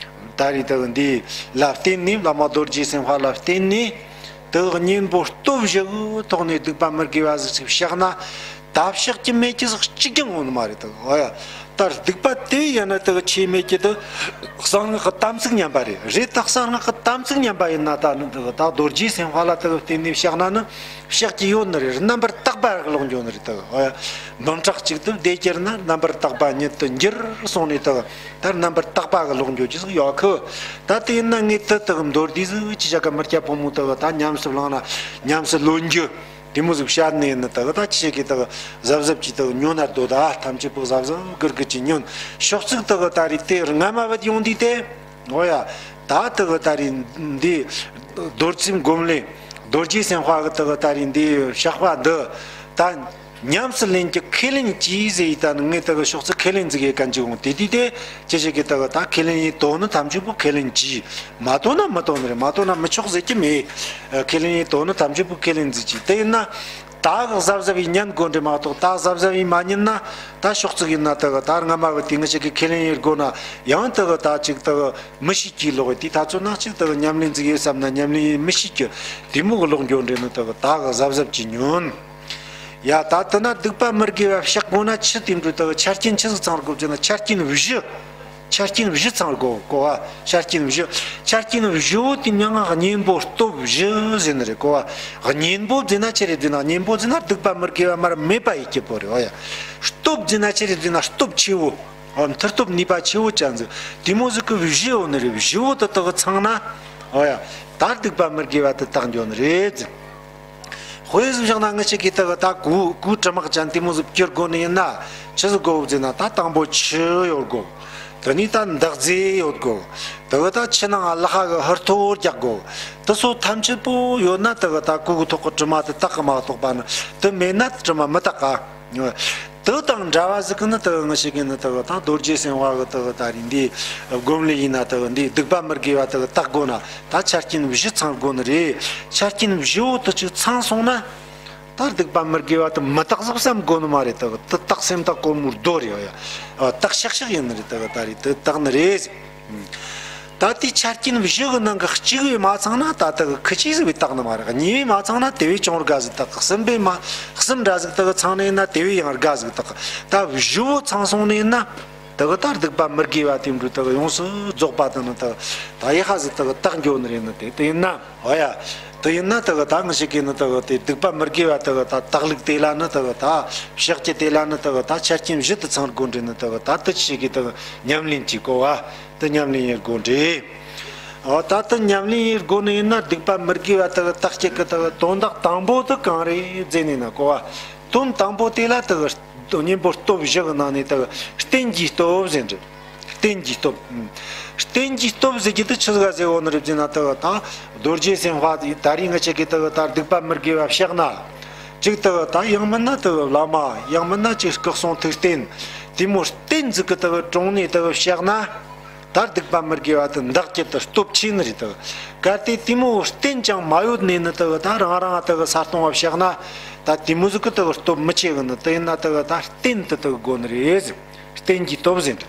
ད་རེད་དུ་འདི་ལ་བརྟེན་ནས་བླ་མ་རྡོ་རྗེ་སེམས་དཔའ་ལ་བརྟེན་ནས་དུ་གཉེན་པོ་སྟོབས་བཞི་གི་ཐོག་ནས་སྡིག་པ་མི་དགེ་བ་ཟིག་ཅིག་བཤགས་ན། ད་བཤགས་ཀྱི་མེད་ཀྱི་ཟིག་གཅིག་ཀྱང་ཡོང་ནི་མ་རེད་དུ། ཨོ་ཡ། ད་སྡིག་པ་དེ་ཡང་ན་དུ་ཆེ་མེད་ཀྱི་དུ་གསང་སྔགས་ཀྱི་དམ་ཚིག་ཉམས་པ་རེད། རེད། ད་གསང་སྔགས་ཀྱི་དམ་ཚིག་ཉམས་པ་ཡིན་ན་ད་ནི་དུ་ད་རྡོ་རྗེ་སེམས་དཔའ་ལ་དུ་བརྟེན་ནས་བཤགས་ན་ནི་བཤགས་ཀྱི་ཡོད་ནི་རེད། རྣམ་པར་དག་པ་གི་ལོག་འགྱོ་ནི་རེད་དུ། ཨོ་ཡ། འབུམ་ཕྲག་གཅིག་ཏུ་བདེ་གྱུར་ན་རྣམ་པར་དག་པ་ཉིད་དུ་འགྱུར་གསུངས་ནས་དུ་ད་རྣམ་པར་དག་པ་གི་ལོག་འགྱོ་རྒྱུ་ཟིག་ཡོད་ཁུ། ད་དེ་ཡིན་ན་ངས་དུ་དུ་མདོར་བསྡུས་ཟིག་ཅི་བྱ་ག་མི་སྐྱ་ཕོ་མོ་དུ་ད་ཉམས་སུ་བླངས་ན་ཉམས་སུ་ལོན་རྒྱུ། དེ་མོ་ཟིག་བཤད་ནས་ནི་དག་ད་ཅི་ཞིག་གི་དག་གཟབ་གཟབ་ཀྱིས་དག་ཉོན་ན་སྡོད་ད་ཐམས་ཅད་པོ་གཟབ་གཟབ་གིར་གིར་གྱིས་ཉོན། ཕྱོགས་ཚིག་དག་ད་རེས་དེ་རྔ་མ་བུད་ཡོང་དུས་དེ། འོ་ཡ། ད་དག་ད་རེས་འདི་རྡོར་སེམས་སྒོམ་ལས་རྡོ་རྗེ་སེམས་དཔའ་གི་དག་ད་རེས་འདི་བཤགས་པ་འདི་ད་ཉམས་སུ་ལེན་གྱི་ཁས་ལེན་གྱིས་ཟེར་ཡི་ད་ནི་ངས་དག་ཕྱོགས་ཚིག་ཁས་ལེན་ཟིག་ཡེ་གན་ཅིག་འོང་དེ་དུས་དེ་ཅི་ཞིག་གི་དག་ད་ཁས་ལེན་ཡེ་དོ་ནི་ཐམས་ཅད་པོ་ཁས་ལེན་གྱིས། མ་དོ་ན་མི་དོ་ནི་རེད། མ་དོ་ན་མི་ཆོག་ཟེར་གྱི་མེད། ཨ། ཁས་ལེན་ཡེ་དོ་ནི་ཐམས་ཅད་པོ་ཁས་ལེན་ཟིག་གྱིས། དེ་ཡིན་ན་ད་གི་གཟབ་གཟབ་ཡེ་ཉན་དགོས་འདྲེ་མ་གཏོགས་ད་གཟབ་གཟབ་ཡེ་མ་ཉན་ན་ད་ཕྱོགས་ཚིག་ཡིན་ན་ད་གི་ད་རྔ་མ་བུད་དེ་ངི་ཞིག་གི་ཁས་ལེན་ཡེ་དགོས་ན་ཡང་ད་གི་ད་ཅིག་ད་གི་མི་ཤེས་ཀྱི་ལོག་ཡེ་དེ་ད་ཚོད་ན་ཅིག་ད་གི་ཉམས་ལེན་ཟིག་ཡེ་བསམ་ན་ཉམས་ལེན་ཡེ་མི་ཤེས་ཀྱི་དེ་མོ་གི་ལོག་འགྱོ་འདྲེ་ནི་ད་གི་ད་གི་གཟབ་གཟབ་ཀྱིས་ཉོན། ཡ། ད་ལྟ་ན་སྡིག་པ་མི་དགེ་བ་བཤགས་དགོས་ན་ཆི་དེ་འདྲ་ད་གི་ཆ་རྐྱེན་ཆི་ཟིག་ཚང་དགོས་ཟེར་ན་ཆ་རྐྱེན་བཞི། ཆ་རྐྱེན་བཞི་ཚང་དགོས་གོ་བ། ཆ་རྐྱེན་བཞི། ཆ་རྐྱེན་བཞི་བོ་དེ་མྱ་ངན་གཉེན་པོ་སྟོབས་བཞི་ཟེར་ནི་རེད་གོ་བ། གཉེན་པོ་ཟེར་ན་ཆི་རེད་ཟེར་ན་གཉེན་པོ་ཟེར་ན་སྡིག་པ་མི་དགེ་བ་མར་མེད་པ་ཡེ་སྐྱིད་པོ་རེད་བ་ཡ། སྟོབས་ཟེར་ན་ཆི་རེད་ཟེར་ན་སྟོབས་ཆེ་བོ། ཨ། མཐུ་སྟོབས་ནུས་པ་ཆེ་བོ་ཅན་ཟིག་དེ་མོ་ཟིག་གི་བཞི་ཡོད་ནི་རེད། བཞི་བོ་དེ་དག་གི་ཚང་ན། ཨོ་ཡ། ད་སྡིག་པ་མི་དགེ་བ་དེ་དག་འགྱོ་ནི་རེད་ཟེར། དཔེ་ཟིག་བཞག་ན་ང་ཅག་གིས་ད་གི་ད་གོས་གོས་དྲི་མ་ཅན་དེ་མོ་ཟིག་བསྐྱུར་དགོས་ནི་ཡིན་ན་ཆི་ཟིག་དགོས་ཟེར་ན་ད་དང་པོ་ཆུ་ཡོད་དགོས། དེ་ནས་ད་འདག་རྫས་ཡོད་དགོས། ད་གི་ད་ཆུ་ནང་ལག་པ་གི་ཧུར་ཐོ་རྒྱག་དགོས། དེ་ཚོ་ཐམས་ཅད་པོ་ཡོད་ན་ད་གི་ད་གོས་གི་ཐོག་གི་དྲི་མ་དེ་དག་གི་མ་གཏོགས་པ་ནི་དེ་མེད་ན་དྲི་མ་མི་དག་ག་དེ་དང་འདྲ་བ་ཟིག་གི་ནི་དེ་གི་ང་ཞིག་གི་ནི་དེ་གི་ད་རྡོ་རྗེ་སེམས་དཔའ་གི་དེ་གི་ད་རེད། འདི་སྒོམ་ལས་ཡིན་ན་དེ་གི་འདི་སྡིག་པ་མི་དགེ་བ་དེ་གི་དག་དགོས་ན་ད་ཆ་རྐྱེན་བཞི་ཚང་དགོས་ནི་རེད། ཆ་རྐྱེན་བཞི་བོ་དེ་ཅིག་ཚང་སོང་ན། ད་སྡིག་པ་མི་དགེ་བ་དེ་མི་དག་ཟིག་བསམ་དགོས་ནི་མ་རེད། དེ་གི་དེ་དག་སེམས་དག་གོ་མོར་རྡོ་རེད་ཡ། ཨ། དག་ཤག་ཤག་ཡིན་ནི་རེད། དེ་གི་ད་རེད། དེ་དག་ནི་རེད། ད་དེའི་ཆ་རྐྱེན་བཞི་གི་ནང་གི་གཅིག་བས་མ་ཚང་ན་ད་དེ་གི་ཁི་ཆི་ཟིག་བས་དག་ནི་མ་རེད། གཉིས་བས་མ་ཚང་ན་དེ་བས་ཅུང་དགའ་ཟིག་དག། གསུམ་པས་མ། གསུམ་འདྲ་ཟིག་དེ་གི་ཚང་ནི་ཡིན་ན་དེ་བས་ཡང་དགའ་ཟིག་དག། ད་བཞི་བོ་ཚང་སོང་ནི་ཡིན་ན། དེ་གི་ད་སྡིག་པ་མི་དགེ་བ་དེ་འདྲ་དེ་གི་ཡོངས་སུ་རྫོགས་པ་དེ་ནི་དེ་གི་ད་ཡི་ཧ་ཟིག་དེ་གི་དག་འགྱོ་ནི་རེད། ནི་དེ་དེ་ཡིན་ན། འོ་ཡ། དེ་ཡིན་ན་དེ་གི་ད་ང་ཞིག་གི་ནི་དེ་གི་དེ་སྡིག་པ་མི་དགེ་བ་དེ་གི་ད་དག་ལུགས་དེ་ལ་ནི་དེ་གི་ད་བཤགས་ཀྱི་དེ་ལ་ནི་དེ་གི་ད་ཆ་རྐྱེན་བཞི་དེ་ཚང་དགོས་འདྲི་ནི་དེ་གི་ད་དེ་ཆི་གི་དེ་གི་ཉམས་ལེན་གྱི་གོ་བ་དེ་ཉམས་ལེན་ཡེད་དགོས་འདྲི། འོ་ད་དེ་ཉམས་ལེན་ཡེད་དགོས་ནི་ཡིན་ན་སྡིག་པ་མི་དགེ་བ་དེ་གི་དག་བྱེད་གི་དེ་གི་དོན་དག་དང་པོ་དེ་གང་རེད་ཟེར་ནི་ན་གོ་བ། དོན་དང་པོ་དེ་ལ་དེ་གི་གཉེན་པོ་སྟོབས་བཞི་གི་ནང་ནས་དེ་གི་རྟེན་གྱི་སྟོབས་ཟེར་འདྲི། རྟེན་གྱི་སྟོབས། རྟེན་གྱི་སྟོབས་ཟེར་གྱི་དེ་ཆི་ཟིག་ཟེར་འོ་ནི་རེད་ཟེར་ན་དེ་གི་ད་རྡོ་རྗེ་སེམས་དཔའ་དེ་ད་རེས་ང་ཆ་གི་དེ་གི་ད་སྡིག་པ་མི་དགེ་བ་བཤགས་ན། ཅིག་དེ་གི་ད་ཡང་མིན་ན་དེ་གི་བླ་མ་ཡང་མིན་ན་ཅིག་སྐུ་གསུང་ཐུགས་རྟེན་དེ་མོ་རྟེན་ཟིག་གི་དེ་གི་དྲུང་ནས་དེ་གི་བཤགས་ན། ད་སྡིག་པ་མི་དགེ་བ་དེ་འདག་རྒྱུ་དེ་སྟོབས་ཆེ་ནི་རེད་དེ། གལ་ཏེ་དེ་མོ་རྟེན་ཅང་མ་ཡོད་ནས་ནི་དེ་གི་ད་རང་རང་དེ་གི་ས་སྟོང་བ་བཤགས་ན། ད་དེ་མོ་ཟིག་གི་དེ་གི་སྟོབས་མི་ཆེ་གི་ནི་དེ་ཡིན་ན་དེ་གི་ད་རྟེན་དེ་དེ་གི་དགོས་ནི་རེད་ཟེར། རྟེན་གྱི་སྟོབས་ཟེར་འདྲ།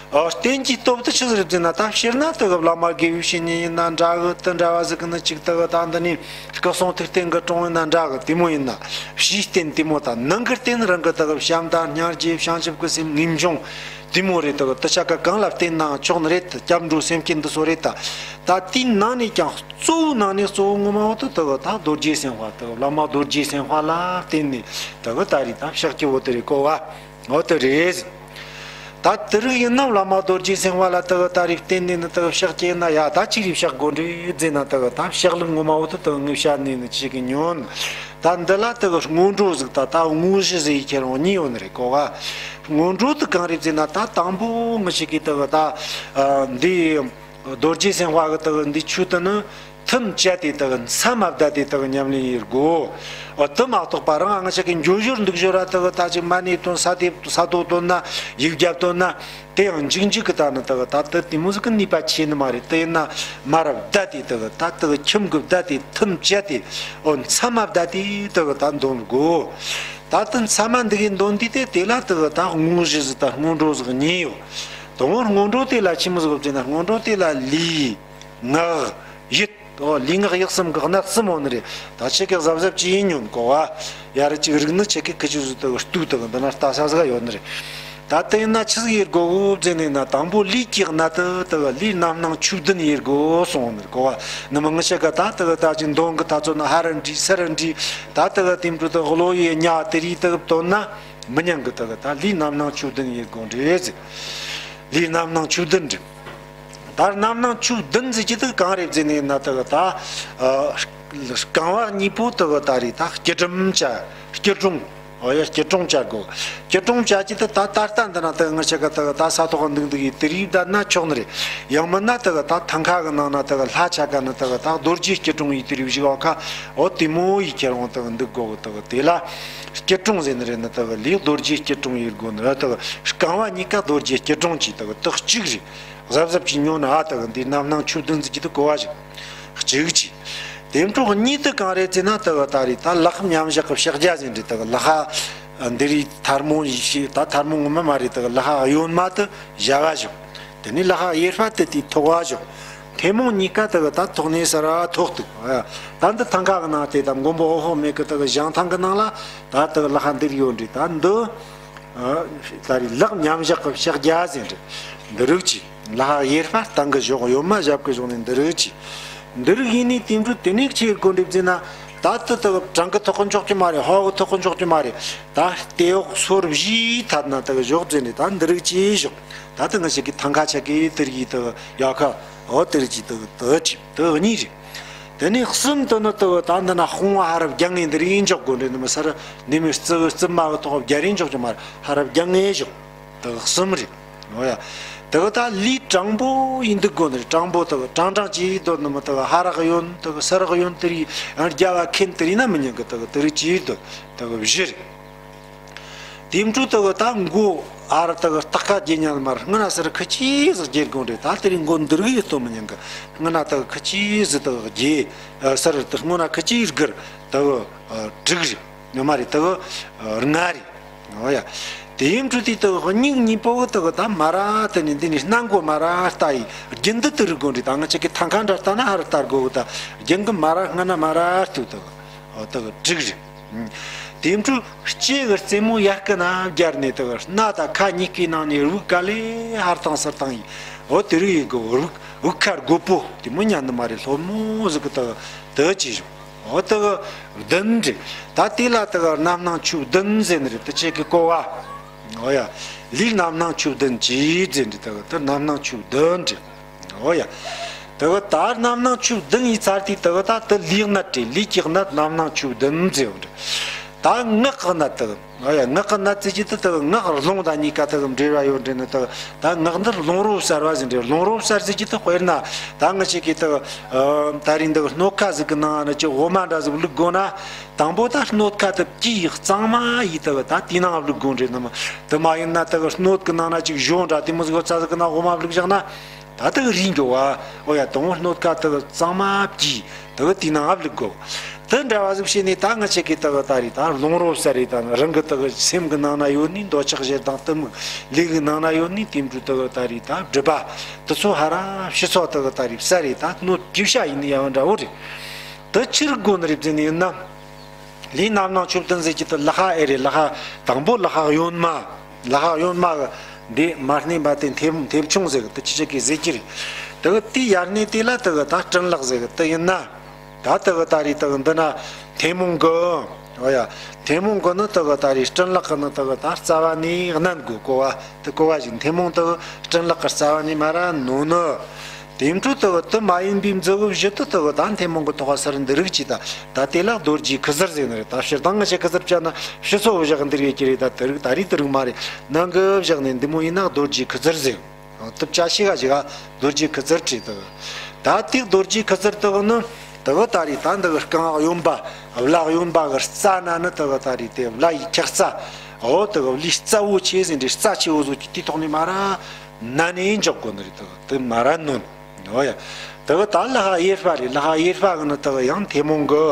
ཨ། རྟེན་གྱི་སྟོབས་དེ་ཆི་ཟིག་རེད་ཟེར་ན་ད་སྤྱིར་ན་དེ་གི་བླ་མ་དགེ་བའི་བཤེས་གཉེན་ཡིན་ན་འདྲ་གི་དེ་འདྲ་བ་ཟིག་གི་ནི་ཅིག་དེ་གི་ད་འདི་ནི་སྐུ་གསུང་ཐུགས་རྟེན་གི་དྲུང་ཡིན་ན་འདྲ་གི་དེ་མོ་ཡིན་ན་ཕྱིའི་རྟེན་དེ་མོ་ད་ནང་གི་རྟེན་རང་གི་དེ་གི་བྱམས་དང་སྙིང་རྗེ་བྱང་ཆུབ་ཀྱི་སེམས་ངེས་འབྱུང་། དེ་མོ་རེད། དེ་གི་དེ་ཆ་ག་གང་ལ་བརྟེན་ནའང་ཆོག་ནི་རེད། སྐྱབས་འགྲོ་སེམས་བསྐྱེད་འདི་ཚོ་རེད་ད། ད་དེའི་ནང་ནས་ཀྱང་གཙོ་བོའི་ནང་ནས་གཙོ་བོ་ངོ་མ་བོ་དེ་དེ་གི་ད་རྡོ་རྗེ་སེམས་དཔའ་དེ་གི་བླ་མ་རྡོ་རྗེ་སེམས་དཔའ་ལ་བརྟེན་ནས་དེ་གི་ད་རེད་ད་བཤགས་ཀྱི་བོ་དེ་རེད་གོ་བ། འོ་དེ་རེད། ད་དེ་རིགས་ཡིན་ན་བླ་མ་རྡོ་རྗེ་སེམས་དཔའ་ལ་དེ་གི་ད་རེད་བརྟེན་ནས་ནི་དེ་གི་བཤགས་ཀྱི་ཡིན་ན་ཡ་ད་ཅི་རེད་བཤགས་དགོས་འདྲི་ཟེར་ན་དེ་གི་ད་བཤགས་ལུགས་ངོ་མ་བོ་དེ་དེ་གི་ངས་བཤད་ནས་ནི་ཅི་གི་ཉོན། ད་འདི་ལ་དེ་གི་སྔོན་འགྲོ་ཟིག་ད་ད་དངོས་གཞི་ཟིག་ཡི་ཁྱེར་འོང་གཉིས་ཡོད་ནི་རེད་གོ་བ། སྔོན་འགྲོ་དེ་གང་རེད་ཟེར་ན་ད་དང་པོ་ངི་ཞིག་གིས་དེ་གི་ད་ཨ་འདི་རྡོ་རྗེ་སེམས་དཔའ་གི་དེ་གི་འདི་ཆོས་དེ་ནི་ཐུན་བཅད་དེ་དེ་གི་མཚམས་མ་བསྡད་དེ་དེ་གི་ཉམས་ལེན་ཡེད་དགོས། འོ་དེ་མ་གཏོགས་པ་རང་ང་ཞིག་གིས་འགྱོ་ཞོར་འདུག་ཞོར་ར་དེ་གི་ད་ཅིག་མ་ཎི་བཏོན་ས་དེ་ས་རྡོ་བཏོན་ན་ཡིག་བརྒྱ་བཏོན་ན། དེ་ཡང་འཇིགས་འཇིགས་ཀྱི་ད་ནི་དེ་གི་ད་དེ་དེ་མོ་ཟིག་གི་ནུས་པ་ཆེ་ནི་མ་རེད། དེ་ཡིན་ན་མར་བསྡད་དེ་དེ་གི་ད་དེ་གི་ཁྱིམ་གི་བསྡད་དེ་ཐུན་བཅད་དེ་འོ་མཚམས་མ་བསྡད་དེ་དེ་གི་ད་འདོན་དགོས། ད་དེ་མཚམས་མ་འདི་གི་འདོན་དུས་དེ་དེ་ལ་དེ་གི་ད་དངོས་གཞི་ཟིག་ད་སྔོན་འགྲོ་ཟིག་གཉིས་ཡོད། དང་པོ་སྔོན་འགྲོ་དེ་ལ་ཆི་མོ་ཟིག་ཡོད་ཟེར་ན་སྔོན་འགྲོ་དེ་ལ་ལུས། ངག་ཡིད། ཨོ་ལུས་ངག་ཡིད་གསུམ་གི་གནད་གསུམ་ཡོད་ནི་རེད། ད་ཁྱེད་ཀྱིས་གཟབ་གཟབ་ཅིག་ཡིན་ཉོན་གོ་བ། ཡ་ར་ཅིག་རིག་ནི་ཁྱེད་ཀྱིས་ཁི་ཆུ་ཟིག་དེ་གི་སྟུག་དེ་གི་འདི་ན་ལྟ་ས་ཟིག་ཡོད་ནི་རེད། ད་དེ་ཡིན་ན་ཆི་ཟིག་ཡེད་དགོས་གོ་ཟེར་ནས་ན་དང་པོ་ལུས་ཀྱི་གནད་དེ་དེ་གི་ལུས་རྣམ་སྣང་ཆོས་བདུན་ཡེད་དགོས་གསུངས་ནི་རེད་གོ་བ། ནི་མི་ངི་ཆེ་ག་ད་དེ་གི་ད་ཅིག་འདོན་གི་ད་ཚོ་ན་ཧ་ར་འདྲི་ས་ར་འདྲི། ད་དེ་གི་དེ་འདྲ་དེ་གློ་ཡི་ཉ་དེ་རིགས་དེ་གི་བཏོན་ན་མི་ཉན་གི། དེ་གི་ད་ལུས་རྣམ་སྣང་ཆོས་བདུན་ཡེད་དགོས་འདྲི་ཟེར། ལུས་རྣམ་སྣང་ཆོས་བདུན་འདྲི། ད་རྣམ་སྣང་ཆོས་བདུན་ཟེར་གྱི་དེ་གང་རེད་ཟེར་ནས་ན་དེ་གི་ད་ཨ་རྐང་བ་གཉིས་པོ་དེ་གི་ད་རེད། ད་སྐྱིལ་ཀྲུང་བཅའ། སྐྱིལ་ཀྲུང་། ཨོ་ཡ་སྐྱིལ་ཀྲུང་བཅའ་དགོས། སྐྱིལ་ཀྲུང་བཅའ་གྱི་དེ་ད་ད་ལྟ་འདི་ན་དེ་གི་ང་ཆ་ག་དེ་གི་ད་ས་ཐོག་འདུག་འདུག་ཡི་དེ་རིགས་བསྡད་ན་ཆོག་ནི་རེད། ཡང་མིན་ན་དེ་གི་ད་ཐང་ཁ་གི་ནང་ན་དེ་གི་ལྷ་ཆ་ག་ནི་དེ་གི་ད་རྡོ་རྗེ་སྐྱིལ་ཀྲུང་ཡི་དེ་རིགས་བཞི་བ་ཁ། ཨོ་དེ་མོ་ཡི་ཁྱེར་འོང་དེ་གི་འདུག་དགོས་གི། དེ་གི་དེ་ལ་སྐྱིལ་ཀྲུང་ཟེར་ནི་རེད། ནི་དེ་གི་ལུས་རྡོ་རྗེ་སྐྱིལ་ཀྲུང་ཡེད་དགོས་ནི་རེད། དེ་གི་རྐང་བ་གཉིས་ཀ་རྡོ་རྗེ་སྐྱིལ་ཀྲུང་གྱི་དེ་གི་དེ་གཅིག་རེད། གཟབ་གཟབ་ཀྱིས་ཉོན་ཨ། དེ་གི་འདི་རྣམ་སྣང་ཆོས་བདུན་ཟེར་གྱི་དེ་གོ་བ་ཞིག་གཅིག་གཅིག་དེ་འཕྲོ་གཉིས་དེ་གང་རེད་ཟེར་ན་དེ་གི་ད་རེད། ད་ལྷ་མཉམ་བཞག་གི་ཕྱག་རྒྱ་ཟེར་འདྲ། དེ་གི་ལྷ་ཁ་འདི་རིགས་ཐལ་མོ་ཡི་ཤེས་ད་ཐལ་མོ་ངོ་མ་མ་རེད། དེ་གི་ལྷ་ཁ་གཡོན་མ་དེ་བཞག་ག་ཞོག་དེ་ནས་ལྷ་ཁ་གཡས་པ་དེ་དེ་ཐོག་ག་ཞོག་ཐལ་མོ་གཉིས་ཀ་དེ་གི་ད་ཐོག་ནས་ས་ར་ཐོག་ཏུ། ད་འདི་ཐང་ཁ་གི་ནང་དེ་ད་མགོན་པོ་འོད་དཔག་མེད་གི་དེ་གི་བཞེངས་ཐང་གི་ནང་ལ་ད་དེ་གི་ལྷ་ཁ་འདི་རིགས་ཡོད་འདྲ། ད་འདི། ད་རེས་ལྷ་མཉམ་བཞག་གི་ཕྱག་རྒྱ་ཟེར་འདྲ། འདི་རིགས་ཀྱི་ལྷ་གཡས་པ་སྟེང་གི་ཞོག་གཡོན་མ་ཞབས་ཀྱི་ཞོག་ནས་འདི་རིགས་ཀྱི། འདི་རིགས་ཡིན་ནི་དེ་འདྲ་དེ་ནས་ཆེ་གོ་འདྲ་ཟེར་ན། ད་དེ་དེ་གི་བྲང་གི་ཐོག་གི་འཇོག་རྒྱུ་མ་རེད། ཧོ་གི་ཐོག་གི་འཇོག་རྒྱུ་མ་རེད། ད་ལྟེ་འོག་སོར་བཞིའི་ཐད་ན་དེ་གི་ཞོག་ཟེར་ནས། ད་འདི་རིགས་ཀྱི་ཞོག་ད་དེ་ང་ཞིག་གི་ཐང་ཁ་ཆ་གི་དེ་རིགས་དེ་གི་ཡ་ཁ་ཨོ་དེ་རིགས་ཀྱི་དེ་གི་དེ་གཅིག་དེ་གཉིས་རེད། དེ་ནས་གསུམ་དུ་ནི་དུ་ད་འདི་ན་དཔུང་བ་ཧ་ར་བརྒྱ་ངེས་འདི་རིགས་འཇོག་དགོས་འདྲ། འདི་མི་སར་ནི་མི་རྩི་རྩི་མ་གི་ཐོག་བརྒྱ་རེ་འཇོག་རྒྱུ་མ་རེད། ཧ་ར་བརྒྱ་ངེས་ཞོག་དེ་གི་གསུམ་རེད། འོ་ཡ། དེ་གི་ད་ལུས་དྲང་པོ་ཡིན་འདུག་དགོས་ནི་རེད། དྲང་པོ་དེ་གི་དྲང་དྲང་ཅིག་སྡོད་ནི་མི་དེ་གི་ཧ་ར་གི་གཡོན་དེ་གི་སར་གི་གཡོན་དེ་རིགས་ཡང་རྒྱ་བ་ཁེན་དེ་རིགས་ན་མི་ཉན་གི། དེ་གི་དེ་རིགས་ཅིག་སྡོད་དེ་གི་བཞི་རེད། དེ་འཕྲོ་དག་ད་མགོ་ཨ་ར་དག་སྟག་ཁ་རྒྱལ་ཉལ་མར་སྔ་ན་སར་ཁི་ཆི་ཟིག་རྒྱལ་དགོངས་རེད། ད་དེ་རིང་མགོ་འདིར་གི་ཡོད་སྟོན་མི་ཉན་གི། སྔ་ན་དག་ཁི་ཆི་ཟིག་དག་རྒྱལ་སར་དུ་སྔོ་ན་ཁི་ཆི་སྒིར་དག་དྲུག་རེད། ཉོ་མ་རེད་དག་ལྔ་རེད། འོ་ཡ། དེ་ཡིན་འཕྲོ་དེ་དག་སྙིང་གཉིས་པོ་དག་ད་མ་ར་དེ་ནི་འདི་ནི་སྣ་མགོ་མ་ར་ལྟ་ཡི་རྒྱུན་འདི་དུ་རུ་དགོངས་རེད། ད་ང་ཅག་གི་ཐང་ཁ་འདྲ་ལྟ་ན་ཧ་ར་ལྟ་དགོ་གི། ད་རྒྱུན་གི་མ་ར་སྔ་ན་མ་ར་ལྟོས་དག་འོ་དག་དྲུག་རེད། དེ་འཕྲོ་ལྕེ་གི་རྩེ་མོ་ཡར་ཀི་ན་བརྒྱར་ནས་དག་སྣ་དང་ཁ་གཉིས་ཀའི་ནང་ནས་དབུགས་ག་ལེ་ཧར་བཏང་ཚུར་བཏང་ཡིན། འོ་དེ་རིགས་ཡིན་གི། དབུགས་དབུགས་ཁ་རྒོད་པོ་དེ་མོ་ཉན་ནི་མ་རེད། སློབ་མོ་ཟིག་གི་དག་དུ་ཅི་བྱུང་། འོ་དག་བདུན་རེད། ད་དེ་ལ་དག་རྣམ་སྣང་ཆོས་བདུན་ཟེར་ནི་རེད། དུ་ཅེ་གི་གོ་བ། འོ་ཡ། ལུས་རྣམ་སྣང་ཆོས་བདུན་གྱིས་ཟེར་ནི་དག་དུ་རྣམ་སྣང་ཆོས་བདུན་རེད། འོ་ཡ། དེ་གི་ད་རྣམ་སྣང་ཆོས་བདུན་ཡིན་ཚར་དུས་དེ་གི་ད་དེ་ལུས་གནད་རེད། ལུས་ཀྱི་གནད་རྣམ་སྣང་ཆོས་བདུན་ཟེར་བ་རེད། ད་ངག་གི་གནད་དེ་གི། འོ་ཡ། ངག་གི་གནད་ཟེར་གྱི་དེ་དེ་གི་ངག་རླུང་དང་གཉིས་ཀ་དེ་གི་འབྲེལ་བ་ཡོད་འདྲེ་ནི་དེ་གི་ད་ངག་འདི་རླུང་རོ་གསར་བ་ཟེར་འདྲེ། རླུང་རོ་གསར་ཟེར་གྱི་དེ་དཔེར་ན་ད་ང་ཅག་གི་དེ་གི་ད་རིང་དེ་གི་སྣོད་ཁ་ཟིག་གི་ནང་ན་ཅིག་འོ་མ་འདྲ་ཟིག་བླུག་དགོ་ན། དང་པོ་ད་སྣོད་ཁ་དེ་བཀྱིས་གཙང་མ་ཡིས་དེ་གི་ད་དེའི་ནང་བླུག་དགོ་འདྲེ་ནི་མ། དེ་མ་ཡིན་ན་དེ་གི་སྣོད་གི་ནང་ན་ཅིག་ཞོ་འདྲ་དེ་མོ་ཟིག་ཚ་ཟིག་གི་ནང་འོ་མ་བླུག་བཞག་ན། ད་དེ་གི་རིལ་འགྱོ་བ། འོ་ཡ། དང་པོ་སྣོད་ཁ་དེ་གི་གཙང་མ་བཀྱིས་དེ་གི་དེའི་ནང་བླུག་དགོ། དེ་འདྲ་བ་ཟིག་བྱས་ནས་ད་ང་ཅག་གི་དེ་གི་ད་རེད། ད་རླུང་རོ་གསར་རེད། ད་རང་གི་དེ་གི་སེམས་གི་ནང་ན་ཡོད་ནི་འདོད་ཆགས་ཞེ་སྡང་གཏི་མུག་ལུས་གི་ནང་ན་ཡོད་ནི་དེ་འདྲ་དེ་གི་ད་རེད། ད་སྒྲིབ་པ་དེ་ཚོ་ཧ་ར་ཕྱི་ཚོགས་དེ་གི་ད་རེད་གསར་རེད། ད་སྣོད་བཀྱིས་བྱ་ཡིན་ནི་ཡང་འདྲ་བོ་རེད། དེ་ཕྱིར་དགོ་ནི་རེད་ཟེར་ནི་ཡིན་ན། ལུས་རྣམ་སྣང་ཆོས་བདུན་ཟེར་གྱི་དེ་ལག་པ་ཨེ་རེད། ལག་པ་དང་པོ་ལག་པ་གཡོན་མ། ལག་པ་གཡོན་མ་གི་འདི་མ་བསྣུན་པ་དེ་མཐེབ་མཐེབ་ཆུང་ཟེར་གི་དེ་ཅི་ཅི་གི་ཟེར་གྱི་རེད། དེ་གི་དེ་ཡར་སྣེ་དེ་ལ་དེ་གི་ད་སྤྲིན་ལག་ཟེར་གི་དེ་ཡིན་ན། ད་དེ་གི་ད་རེད། དེ་གི་འདི་ན་མཐེ་མོང་གི། འོ་ཡ། མཐེ་མོང་གི་ནི་དེ་གི་ད་རེད། སྤྲིན་ལག་གི་ནི་དེ་གི་ད་རྩ་བ་ནས་མནན་དགོས། གོ་བ་དེ་གོ་བ་ཞིག་མཐེ་མོང་དེ་གི་སྤྲིན་ལག་གི་རྩ་བ་ནས་མ་ར་ནོན་ནི། དེ་འཕྲོ་དེ་གི་དེ་མ་ཡིན་པའི་མཛུ་གུ་བཞི་དེ་དེ་གི་ད་མཐེ་མོང་གི་ཐོག་ག་སར་འདི་རིགས་ཀྱིས་ད། ད་དེ་ལ་རྡོ་རྗེ་ཁུ་ཚུར་ཟེར་ནི་རེད། ད་སྤྱིར་བཏང་ང་ཅག་ཁུ་ཚུར་བྱས་ན་ཕྱི་ཚོ་བཞག་འདི་རིགས་ཀྱི་རེད། ད་དེ་རིགས་ད་རེད་དེ་རིགས་མ་རེད། ནང་གི་བཞག་ནས་འདི་མོ་ཡིན་ན་རྡོ་རྗེ་ཁུ་ཚུར་ཟེར། དུ་བཅའ་ཤེས་ག་ཞིག་ག་རྡོ་རྗེ་ཁུ་ཚུར་བྲིས་དུ། ད་དེ་རྡོ་རྗེ་ཁུ་ཚུར་དུ་ནི་དུ་ད་རེད། ད་འདི་རྐང་གཡོན་པ་བརླ་གཡོན་པ་གི་རྩ་ན་ནི་དུ་ད་རེད། དེ་བརླ་ཡི་འཁྱག་རྩ། འོ་དུ་བརླའི་རྩ་བོ་ཆེ་ཟིན་འདྲི་རྩ་ཆེ་བོ་བཟོ་གི་དེ་ཐོག་ནས་མ་ར་ན་ནས་འཇོག་དགོ་ནི་རེད། དུ་དུ་མ་ར་ནོན། འོ་ཡ། དེ་གི་ད་ལག་པ་གཡས་པ་རེད། ལག་པ་གཡས་པ་གི་ནི་དེ་གི་ཡང་མཐེ་མོང་གི་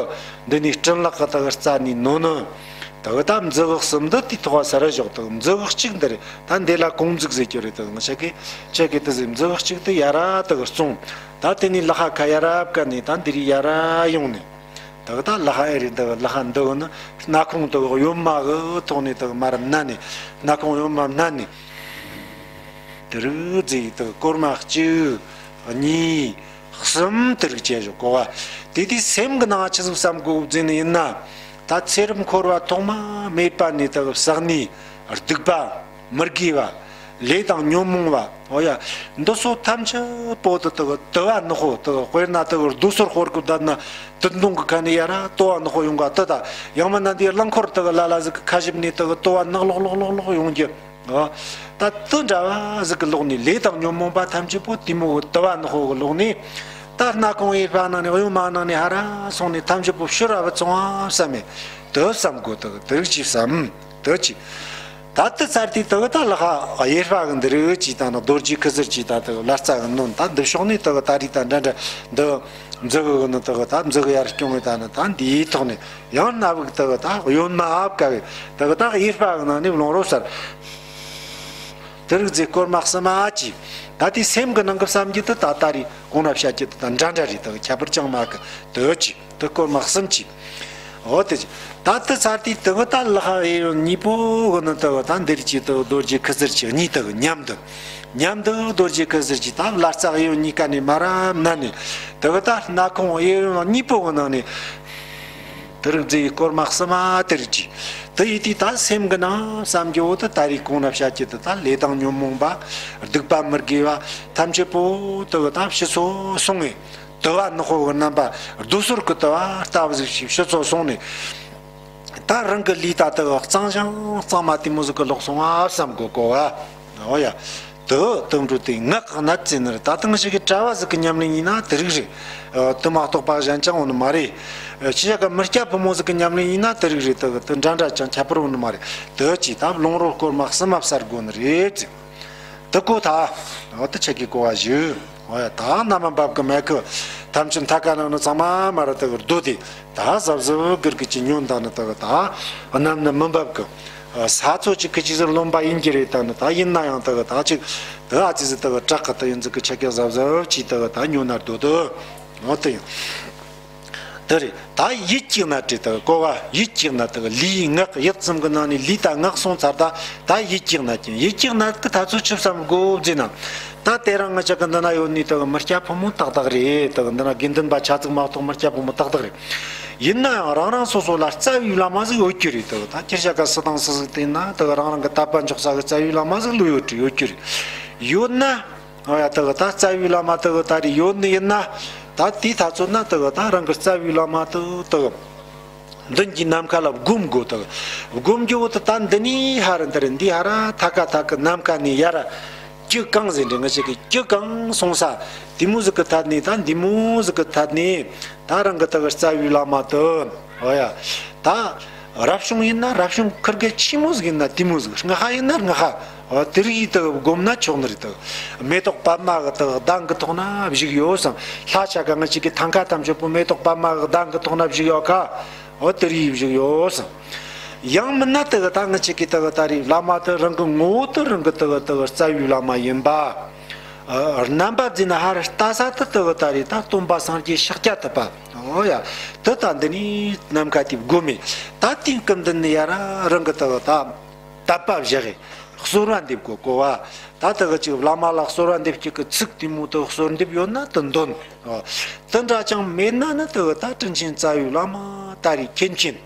འདི་ནས་སྤྲིན་ལག་གི་དེ་གི་རྩ་ནས་ནོན་ནོན། དེ་གི་ད་མཛུ་གུ་གསུམ་འདི་དེའི་ཐོག་ག་ས་ར་བཞག་དེ་གི་མཛུ་གུ་གཅིག་འདི་རེད། ད་འདི་ལ་གོང་མཛུག་ཟེར་གྱི་རེད། དེ་གི་ང་ཅག་གི་ཅག་གི་དེ་ཟེར་མཛུ་གུ་གཅིག་དེ་ཡ་ར་དེ་གི་བཙོང་། ད་དེ་ནས་ལག་པ་ཁ་ཡ་ར་བཀལ་ནས་ད་འདི་རེད་ཡ་ར་ཡོང་ནས། དེ་གི་ད་ལག་པ་ཨེ་རེད། དེ་གི་ལག་པ་འདི་གི་ནི་སྣ་ཁུང་དེ་གི་གཡོན་མ་གི་ཐོག་ནས་དེ་གི་མ་ར་མནན་ནས། སྣ་ཁུང་གཡོན་མ་མནན་ནས། དེ་རིགས་ཟེར་དེ་གི་སྐོར་མ་གཅིག་གཉིས། གསུམ་དེ་རིགས་བྱས་བཞག་གོ་བ། དེ་དུས་སེམས་ཀྱི་ནང་ཆི་ཟིག་བསམ་དགོས་ཟེར་ནི་ཡིན་ན། ད་ཚེ་རབས་འཁོར་བ་ཐོག་མ་མེད་པ་ནས་དག་བསགས་ནས་སྡིག་པ་མི་དགེ་བ། ལས་དང་ཉོན་མོངས་པ། འོ་ཡ། འདི་ཚོ་ཐམས་ཅད་པོ་དུ་དག་དུ་བ་ནག་པོ་དག་དཔེར་ན་དག་རྡོ་སོལ་ཧོར་གི་བསྡད་ན་དུད་འདོང་གི་ཁ་ནས་ཡ་ར་དུ་བ་ནག་པོ་ཡོང་ག་དུ་ད། ཡང་མིན་ན་འདི་རླངས་འཁོར་དག་ལ་ལ་ཟིག་གི་ཁ་ཞིབ་ནས་དག་དུ་བ་ནག་ལོག་ལོག་ལོག་ལོག་ཡོང་རྒྱུ། ཨ། ད་དེ་འདྲ་བ་ཟིག་གི་ལོག་ནས་ལས་དང་ཉོན་མོངས་པ་ཐམས་ཅད་པོ་དེ་མོ་གི་དུ་བ་ནག་པོ་གི་ལོག་ནས། ད་སྣ་ཁུང་གཡས་པ་ནང་ནས་གཡོན་མ་ནང་ནས་ཧ་ར་སོང་ནས་ཐམས་ཅད་པོ་ཕྱི་ར་བུད་སོང་བ་བསམ་མེད་དུ་བསམ་དགོས། དུ་དུ་རིགས་ཀྱིས་བསམ་དུ་ཅི། ད་དེ་ཚར་དུས་དུ་ད་ལག་པ་གཡས་པ་གི་འདི་རིགས་ཀྱིས་ད་ནི་རྡོ་རྗེ་ཁུ་ཚུར་གྱིས་ད་དུ་ལ་རྩ་གི་ནོན། ད་འདི་ཕྱོགས་ནས་དུ་ད་རིགས་ད་འདྲ་འདྲ་འདི་མཛུ་གུ་གི་ནི་དུ་ད་མཛུ་གུ་ཡར་སྐྱོང་བའི་ད་ནི་ད་འདིའི་ཐོག་ནས། ཡང་སྣ་བུག་དག་ད་གཡོན་མ་ཨབ་ཀ་བས་དག་ད་གཡས་པ་གི་ནང་ནས་རླུང་རོ་གསར། དེ་རིགས་ཟེར་སྐོར་མ་གསུམ་མ་ཅི། ད་དེ་སེམས་གི་ནང་གི་བསམ་རྒྱུ་དེ་ད་ད་རེས་གོང་ན་བཤད་རྒྱུ་དེ་དང་འདྲ་འདྲ་རེད། དག་ཁྱད་པར་ཅང་མེད་གི་དེ་ཅི་དེ་སྐོར་མ་གསུམ་ཅི། འོ་དེ་ཅི། ད་དེ་ཚར་དུས་དག་ད་ལག་པ་གཡས་གཡོན་གཉིས་པོ་གི་ནང་དག་ད་འདིར་ཅི་དག་རྡོ་རྗེ་ཁུ་ཚུར་ཅི་གཉིས་དག་མཉམ་དུ། མཉམ་དུ་རྡོ་རྗེ་ཁུ་ཚུར་གྱིས་ད་ལ་རྩ་གཡས་གཡོན་གཉིས་ཀ་ནས་མ་ར་མནན་ནས། དེ་གི་ད་སྣ་ཁུང་གཡས་གཡོན་གཉིས་པོ་གི་ནང་ནས། དེ་རིགས་ཟེར་སྐོར་མ་གསུམ་མ་དེ་རིགས་ཀྱིས། དེ་ཡིན་དུས་ད་སེམས་གི་ནང་བསམ་རྒྱུ་བོ་དེ་ད་རེས་གོང་ན་བཤད་རྒྱུ་དེ་ད་ལས་དང་ཉོན་མོངས་པ། སྡིག་པ་མི་དགེ་བ། ཐམས་ཅད་པོ་དེ་གི་ད་ཕྱི་སོ་སོང་ངེ། དུ་བ་ནག་པོ་གི་རྣམ་པ་རྡོ་སོལ་གི་དུ་བ་ལྟ་བུ་ཟིག་ཞིག་ཕྱི་སོ་སོང་ནས། ད་རང་གི་ལུས་ད་དེ་གི་གཙང་ཞིང་གཙང་མ་དེ་མོ་ཟིག་གི་ལོག་སོང་བ་བསམ་དགོས་གོ་བ། འོ་ཡ། དུ་དུ་འགྲོ་དེ་ངག་གི་གནད་ཟེར་ནི་རེད། ད་དུང་ཞིག་གི་གྲྭ་བ་ཟིག་གི་ཉམས་ལེན་ཡིན་ན་དེ་རིགས་རེད། དུ་མ་གཏོགས་པ་གཞན་ཅང་ཡོད་ནི་མ་རེད། ཁྱེད་ཅག་གི་མི་སྐྱ་ཕོ་མོ་ཟིག་གི་ཉམས་ལེན་ཡིན་ན་དེ་རིགས་རེད། དུ་དུ་འདྲ་འདྲ་ཅང་ཁྱད་པར་ཡོད་ནི་མ་རེད། དུ་ཅི་ད་ལུང་རོ་སྐོར་མ་གསུམ་མ་བསལ་དགོས་ནི་རེད། དུ་གོ་ད། འོ་དུ་ཆེ་གི་གོ་བ་ཞུ། འོ་ཡ་ད་ན་མ་འབབ་གི་མེད་གི། ཐམས་ཅད་མཐའ་ཀ་ནང་ནི་ཚང་མ་མ་ར་དུ་གི་རྡོ་དེ་ད་གཟབ་གཟབ་གིར་གི་ཅི་ཉོན་ད་ནི་དུ་གི་ད་གནམ་ནི་མི་འབབ་གི། ས་ཚོ་ཅིག་གི་ཅིག་ཟིག་རློམ་པ་ཡིན་གྱི་རེད། ད་ནི་ད་ཡིན་ན་ཡང་དུ་གི་ད་ཅིག་དུ་ཨ་ཙི་ཟིག་དུ་གི་དྲག་གི་དུ་ཡིན་ཟིག་གི་ཆེ་གི་གཟབ་གཟབ་ཅིག་དུ་གི་ད་ཉོན་ན་རྡོ་དུ། འོ་དུ་ཡིན། དེ་རེད། ད་ཡིད་ཀྱི་ན་དྲི་དང་གོ་བ་ཡིད་ཀྱི་ན་དང་ལུས་ངག་ཡིད་གསུམ་གི་ནང་ནས་ལུས་དང་ངག་སོང་ཚར། ད་ད་ཡིད་ཀྱི་ན་ཀྱི་ཡིད་ཀྱི་ན་དེ་ད་ཚོད་ཆུབ་བསམ་དགོས་བཟླས་ན། ད་དེ་རང་ང་ཅག་གི་འདི་ན་ཡོད་ནི་དག་མི་སྐྱ་ཕོ་མོ་ཏག་ཏག་རེད། དག་འདི་ན་དགེ་འདུན་པ་ཆ་ཚིག་མ་གཏོགས་མི་སྐྱ་ཕོ་མོ་ཏག་ཏག་རེད། ཡིན་ན་ཡང་རང་རང་སོ་སོ་ལ་རྩ་བའི་བླ་མ་ཟིག་ཡོད་རྒྱུ་རེད། དག་ད་ཁྱེད་ཅག་ག་སུ་དང་སུ་ཟིག་བསྟེན་ན་དག་རང་རང་གི་དད་པ་འཇོག་ས་གི་རྩ་བའི་བླ་མ་ཟིག་ལོས་ཡོད་རྒྱུ་ཡོད་རྒྱུ་རེད། ཡོད་ན། ཨོ་ཡ་དག་ད་རྩ་བའི་བླ་མ་དག་ད་རེ་ཡོད་ནི་ཡིན་ན། ད་དེའི་ཐ་ཚོད་ན་དག་ད་རང་གི་རྩ་བའི་བླ་མ་དག་དག་མདུན་གྱི་ནམ་མཁའ་ལ་བསྒོམ་དགོས་དག། བསྒོམ་རྒྱུ་བོ་དེ་ད་འདི་ནས་ཧ་ར་འདི་ར་འདི་ཧ་ར་ཐ་ཀ་ཐ་ཀ་ནམ་མཁའ་ནས་ཡར་ར་ཀྱི་གང་ཟེར་འདྲི་ང་ཅག་གི་ཀྱི་གང་སོང་ས། དེ་མོ་ཟིག་གི་ཐད་ནས་ད་འདི་མོ་ཟིག་གི་ཐད་ནས་ད་རང་གི་དག་རྩ་བའི་བླ་མ་དག་ཨོ་ཡ་ད། རབ་བྱུང་ཡིན་ན་རབ་བྱུང་ཁིར་གེ་ཆི་མོ་ཟིག་ཡིན་ན་དེ་མོ་ཟིག་སྔ་ཧ་ཡིན་ན་སྔ་ཧ། ཨོ་དེ་རིགས་ཡིས་དག་བསྒོམ་ན་ཆོག་ནི་རེད་དག། མེ་ཏོག་པདྨ་གི་དག་གདན་གི་ཐོག་ན་བཞུགས་ཡོད་བསམ། ལྷ་ཆ་ག་ང་ཅག་གི་ཐང་ཀ་ཐམས་ཅད་པོ་མེ་ཏོག་པདྨ་གི་གདན་གི་ཐོག་ན་བཞུགས་ཡོད་ཁ། ཨོ་དེ་རིགས་ཡིས་བཞུགས་ཡོད་བསམ། ཡང་མིན་ན་དག་ད་ང་ཅག་གི་དག་ད་རེད་བླ་མ་དེ་རང་གི་ངོ་བོ་དེ་རང་གི་དག་དག་རྩ་བའི་བླ་མ་ཡིན་པ། རྣམ་པ་འཛིན་ན་ཧ་ར་ལྟ་ས་དེ་དག་ད་རེད་ད་སྟོན་པ་སངས་རྒྱས་ཤཱཀྱ་ཐུབ་པ། ཨོ་ཡ། དེ་ད་འདི་ནས་ནམ་མཁའ་དེ་བསྒོམ་མེད། ད་དེའི་སྐུ་མདུན་ནས་ཡར་རང་གི་དག་ད་དད་པ་བཞག་གི་གསོལ་བ་འདེབས་དགོས་གོ་བ། ད་དག་ཅིག་བླ་མ་ལ་གསོལ་བ་འདེབས་ཀྱི་གི་ཚིག་དེ་མོ་དག་གསོལ་འདེབས་ཡོད་ན་དེ་འདོན། ཨོ། དེ་འདྲ་ཅང་མེད་ན་ནི་དག་ད་དྲིན་ཆེན་རྩ་བའི་བླ་མ་ད་རེད་མཁན་ཆེན།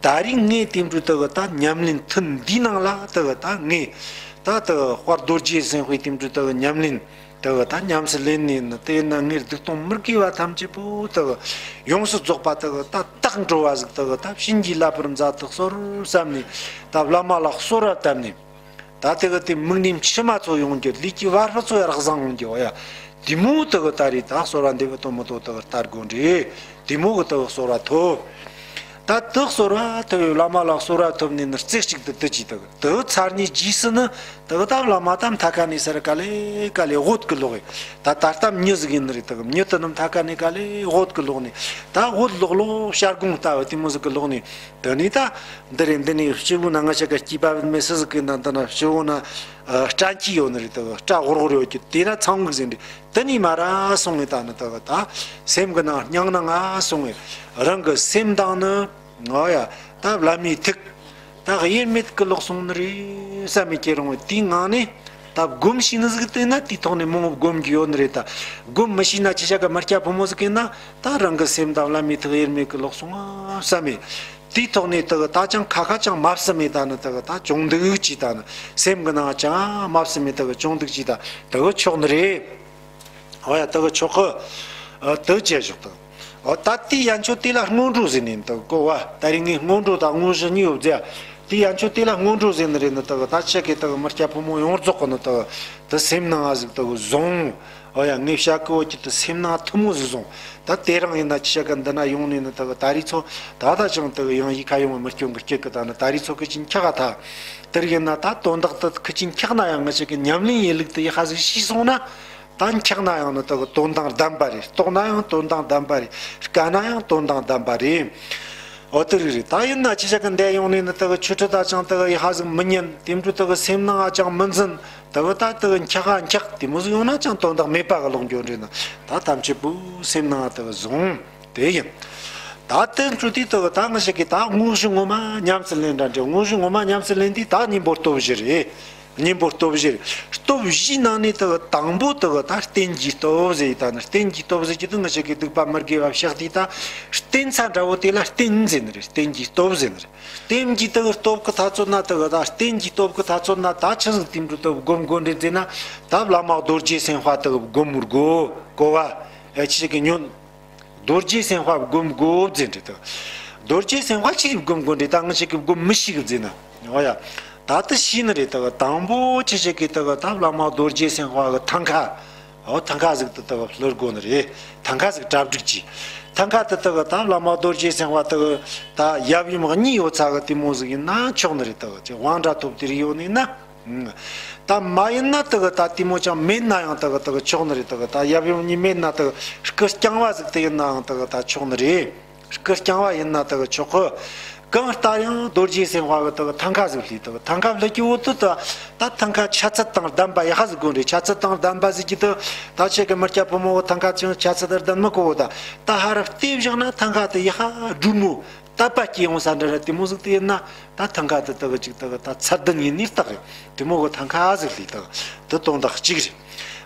ད་རེས་ངས་དེ་འདྲ་དག་ད་ཉམས་ལེན་ཐུན་འདིའི་ནང་ལ་དག་ད་ངས་ད་དག་དཔལ་རྡོ་རྗེ་སེམས་དཔའི་དེ་འདྲ་དག་ཉམས་ལེན་དག་ད་ཉམས་སུ་ལེན་ནས་ནི་དེ་ན་ངས་སྡིག་ལྟུང་མི་དགེ་བ་ཐམས་ཅད་པོ་དག་ཡོངས་སུ་རྫོགས་པ་དག་ད་དག་འགྲོ་བ་ཟིག་དག་ད་བྱིན་གྱིས་བརླབ་པར་མཛད་དུ་གསོལ་བསམ་ནས་ད་བླ་མ་ལ་གསོལ་བ་བཏབ་ནས། ད་དེ་གི་དེ་མིག་ནས་མཆི་མ་ཚོ་ཡོང་རྒྱུ་ལུས་ཀྱི་བ་སྤུ་ཚོ་ཡར་བཟང་ཡོང་རྒྱུ་ཨོ་ཡ། དེ་མོ་དེ་གི་ད་རེས་ད་གསོལ་བ་འདེབས་གི་དོ་མི་དོ་དེ་གི་ལྟ་དགོས་འདྲི། དེ་མོ་གི་དེ་གི་གསོལ་བ་ཐོབ། ད་དེ་གསོལ་བ་ཐོབ་ཡོད་བླ་མ་ལ་གསོལ་བ་ཐོབ་ནས་ནི་རྩེ་གཅིག་ཏུ་དེ་གཅིག་དེ་གི་དེ་གི་ཚར་ནས་རྗེས་སུ་ནི་དེ་གི་ད་བླ་མ་ད་མཐའ་ཁ་ནས་སར་ག་ལེ་ག་ལེ་འོད་གི་ལོག་ཡོད། ད་ད་ལྟ་མྱི་ཟིག་ཡིན་ནི་རེད། དེ་གི་མྱི་དེ་ནི་མཐའ་ཁ་ནས་ག་ལེ་འོད་གི་ལོག་ནས་ད་འོད་ལོག་ལོག་ཤར་དགོང་ལྟ་བུ་དེ་མོ་ཟིག་གི་ལོག་ནས། དེ་ནས་ད། འདི་རེད་འདི་ནས་སྤྱི་བོ་ན་ང་ཅག་གི་སྐྱེས་པ་མེད་སུ་ཟིག་གི་ན་འདི་ན་སྤྱི་བོ་ན་སྐྲན་གྱི་ཡོད་ནི་རེད། དེ་སྐྲ་ཧོར་ཧོར་ཡོད་ཀྱི་དེ་ན་ཚང་གི་ཟིན་རེད། དེ་ནས་མ་ར་སོང་ངས་ད་ནི་དེ་ད་སེམས་གི་ནང་སྙིང་ནང་ང་སོང་ངས་རང་གི་སེམས་དང་ནི་ང་ཡ་ད་བླ་མའི་ཐུགས་ད་དབྱེར་མེད་ཀྱི་ལོག་སོང་ནི་རེད་བསམ་མི་སྐྱེ་རུང་བས་དེའི་ངང་ནས་ད་སྒོམ་ཤེས་ནི་ཟིག་དེ་ན་དེའི་ཐོག་ནས་མང་བོ་སྒོམ་གྱི་ཡོད་ནི་རེད། ད་སྒོམ་མི་ཤེས་ན་ཅི་བྱ་གི་མི་སྐྱ་ཕོ་མོ་ཟིག་ཡིན་ན་ད་རང་གི་སེམས་དང་བླ་མའི་ཐུགས་དབྱེར་མེད་ཀྱི་ལོག་སོང་ང་བསམ་མེད། དེའི་ཐོག་ནས་དག་ད་ཅང་ཁ་ཁ་ཅང་མ་བསམ་མེད་ད་ནི་དག་ད་ཅུང་འདུག་ཅིག་ད་ནི་སེམས་ཀྱི་ནང་ཅང་མ་བསམ་མེད་དག་ཅུང་འདུག་ཅིག་ད་དག་ཆོག་ནི་རེད། ཨོ་ཡ་དག་ཆོག་གི། ཨ་དག་བྱས་ཞོག་དག་ཨོ་ད་དེའི་ཡན་ཆོད་དེ་ལ་སྔོན་འགྲོ་ཟེར་ནས་དག་གོ་བ་ད་རིང་ངས་སྔོན་འགྲོ་དང་དངོས་གཞི་གཉིས་ཡོད་ཟེར། དེའི་ཡན་ཆོད་དེ་ལ་སྔོན་འགྲོ་ཟེར་ནི་རེད་ནི་དག་ད་ཆེ་གེ་དག་མི་སྐྱ་ཕོ་མོ་ཡོངས་རྫོགས་གི་ནི་དག་དེ་སེམས་ནང་ང་ཟིག་དག་བཟུང་། ཨོ་ཡ་ངས་བཤད་གི་འོ་ཀྱི་དེ་སེམས་ནང་ཐུན་མོང་ཟིག་བཟུང་། ད་དེ་རིང་ཡིན་ན་ཅི་བྱ་གི་འདི་ན་ཡོང་ནས་ནི་དག་ད་རེས་ཚོ་ད་ད་ཅང་དག་ཡང་ཡིག་ཁ་ཡོང་བ་མི་སྐྱོན་གི་སྐྱེ་གི་ད་ནི་ད་རེས་ཚོ་ཁི་ཅིན་འཁྱག་ག་ཐ། དེར་ཡིན་ན་ད་དོན་དག་དེ་ཁི་ཅིན་འཁྱག་ན་ཡང་ང་ཅག་གི་ཉམས་ལེན་ཡིན་ལུགས་དེ་ཡི་ཧ་ཟིག་ཤེས་སོང་ན། ད་འཁྱག་ན་ཡང་ནི་དག་དོན་དང་ལྡན་པ་རེད། ལྟོགས་ན་ཡང་དོན་དང་ལྡན་པ་རེད། དཀའ་ན་ཡང་དོན་དང་ལྡན་པ་རེད། འོ་དེ་རིགས་རེད། ད་ཡིན་ན་ཅི་བྱ་གི་འདས་ཡོང་ནས་ནི་དག་ཆོས་ཁྲིད་ད་ཅང་དག་ཡི་ཧ་ཟིག་མི་ཉན། དེ་འཕྲོ་དག་སེམས་ནང་ང་ཅང་མི་འཛིན། དག་ད་དག་འཁྱག་ག་འཁྱག་དེ་མོ་ཟིག་ཡོང་ན་ཅང་དོན་དག་མེད་པ་གི་ལོག་འགྱོ་འདྲེ་ན། ད་ཐམས་ཅད་པོ་སེམས་ནང་ང་དག་བཟུང་དེ་ཡིན། ད་དེ་འཕྲོ་དེ་དག་ད་ང་ཞིག་གི་ད་དངོས་གཞི་ངོ་མ་ཉམས་སུ་ལེན་འདྲ་འདྲེ། དངོས་གཞི་ངོ་མ་ཉམས་སུ་ལེན་དེ་ད་གཉེན་པོ་སྟོབས་བཞི་རེད། གཉེན་པོ་སྟོབས་བཞི་རེད། སྟོབས་བཞིའི་ནང་ནས་དག་དང་པོ་དག་ད་རྟེན་གྱི་སྟོབས་ཟེར། ད་ནི་རྟེན་གྱི་སྟོབས་ཟེར་གྱི་དུ་ང་ཞིག་གི་སྡིག་པ་མི་དགེ་བ་བཤགས་དེ་ད་རྟེན་ས་འདྲ་བོ་དེ་ལ་རྟེན་ཟེར་ནི་རེད། རྟེན་གྱི་སྟོབས་ཟེར་ནི་རེད། རྟེན་གྱི་དག་སྟོབས་ཀྱི་ཐ་ཚོད་ན་དག་ད་རྟེན་གྱི་སྟོབས་ཀྱི་ཐ་ཚོད་ན་ད་ཆི་ཟིག་དེ་འདྲ་དག་སྒོམ་དགོས་འདྲེ་ཟེར་ན། ད་བླ་མ་རྡོ་རྗེ་སེམས་དཔའ་དག་སྒོམ་དགོས་གོ་བ། ཨེ་ཆི་གི་ཉོན། རྡོ་རྗེ་སེམས་དཔའ་སྒོམ་དགོས་ཟེར་འདྲེ་དག་རྡོ་རྗེ་སེམས་དཔའ་ཆི་གི་སྒོམ་དགོས་འདྲེ་ད་ང་ཆི་གི་སྒོམ་མི་ཤེས་གི་ཟེར་ན། འོ་ཡ། ད་དེ་ཤེས་ནི་རེད། དེ་གི་དང་པོ་ཅི་ཞིག་གིས་དེ་གི་ད་བླ་མ་རྡོ་རྗེ་སེམས་དཔའ་གི་ཐང་ཀ། འོ་ཐང་ཀ་ཟིག་དེ་དེ་གི་ལྷོད་དགོས་ནི་རེད། ཐང་ཀ་ཟིག་གྲ་སྒྲིག་གྱིས། ཐང་ཀ་དེ་དེ་གི་ད་བླ་མ་རྡོ་རྗེ་སེམས་དཔའ་དེ་གི་ད་ཡབ་ཡུམ་གཉིས་ཡོད་ས་གི་དེ་མོ་ཟིག་ཡིན་ན་ཆོག་ནི་རེད། དེ་གི་ཅི་དབང་འདྲ་ཐོབ་དེ་རིགས་ཡོད་ནི་ཡིན་ན། ད་མ་ཡིན་ན་དེ་གི་ད་དེ་མོ་ཅང་མེད་ན་ཡང་དེ་གི་དེ་གི་ཆོག་ནི་རེད། དེ་གི་ད་ཡབ་ཡུམ་གཉིས་མེད་ན་དེ་གི་སྐུ་རྐྱང་བ་ཟིག་དེ་ཡིན་ན་ཡང་དེ་གི་ད་ཆོག་ནི་རེད། སྐུ་རྐྱང་བ་ཡིན་ན་དེ་གི་ཆོག་གི། གང་ལྟར་ཡང་རྡོ་རྗེ་སེམས་དཔའ་གི་དེ་གི་ཐང་ཀ་ཟིག་ལྷོས། དེ་གི་ཐང་ཀ་ལྷོས་ཀྱི་འོག་ཏུ་ད་ད་ཐང་ཀ་ཆ་ཚད་དང་ལྡན་པ་ཡག་པ་ཟིག་དགོས་རེད། ཆ་ཚད་དང་ལྡན་པ་ཟིག་གི་དེ་ད་ཁྱེད་ཀྱི་མི་སྐྱ་ཕོ་མོ་གི་ཐང་ཀ་ཅང་ཆ་ཚད་དང་ལྡན་མི་དགོས་གོ། ད་ད་ཧར་ར་བལྟས་བཞག་ན་ཐང་ཀ་དེ་ཡག་པ་སྒྲུང་མོ་དད་པ་སྐྱེ་ཡོང་ས་འདྲ་ར་དེ་མོ་ཟིག་དེ་ཡིན་ན། ད་ཐང་ཀ་དེ་དེ་གི་ཅིག་དེ་གི་ད་ཚད་ལྡན་ཡིན་ནི་རྟགས་རེད། དེ་མོ་གི་ཐང་ཀ་ཟིག་ལྷོས། དེ་གི་དེ་དོན་དག་གཅིག་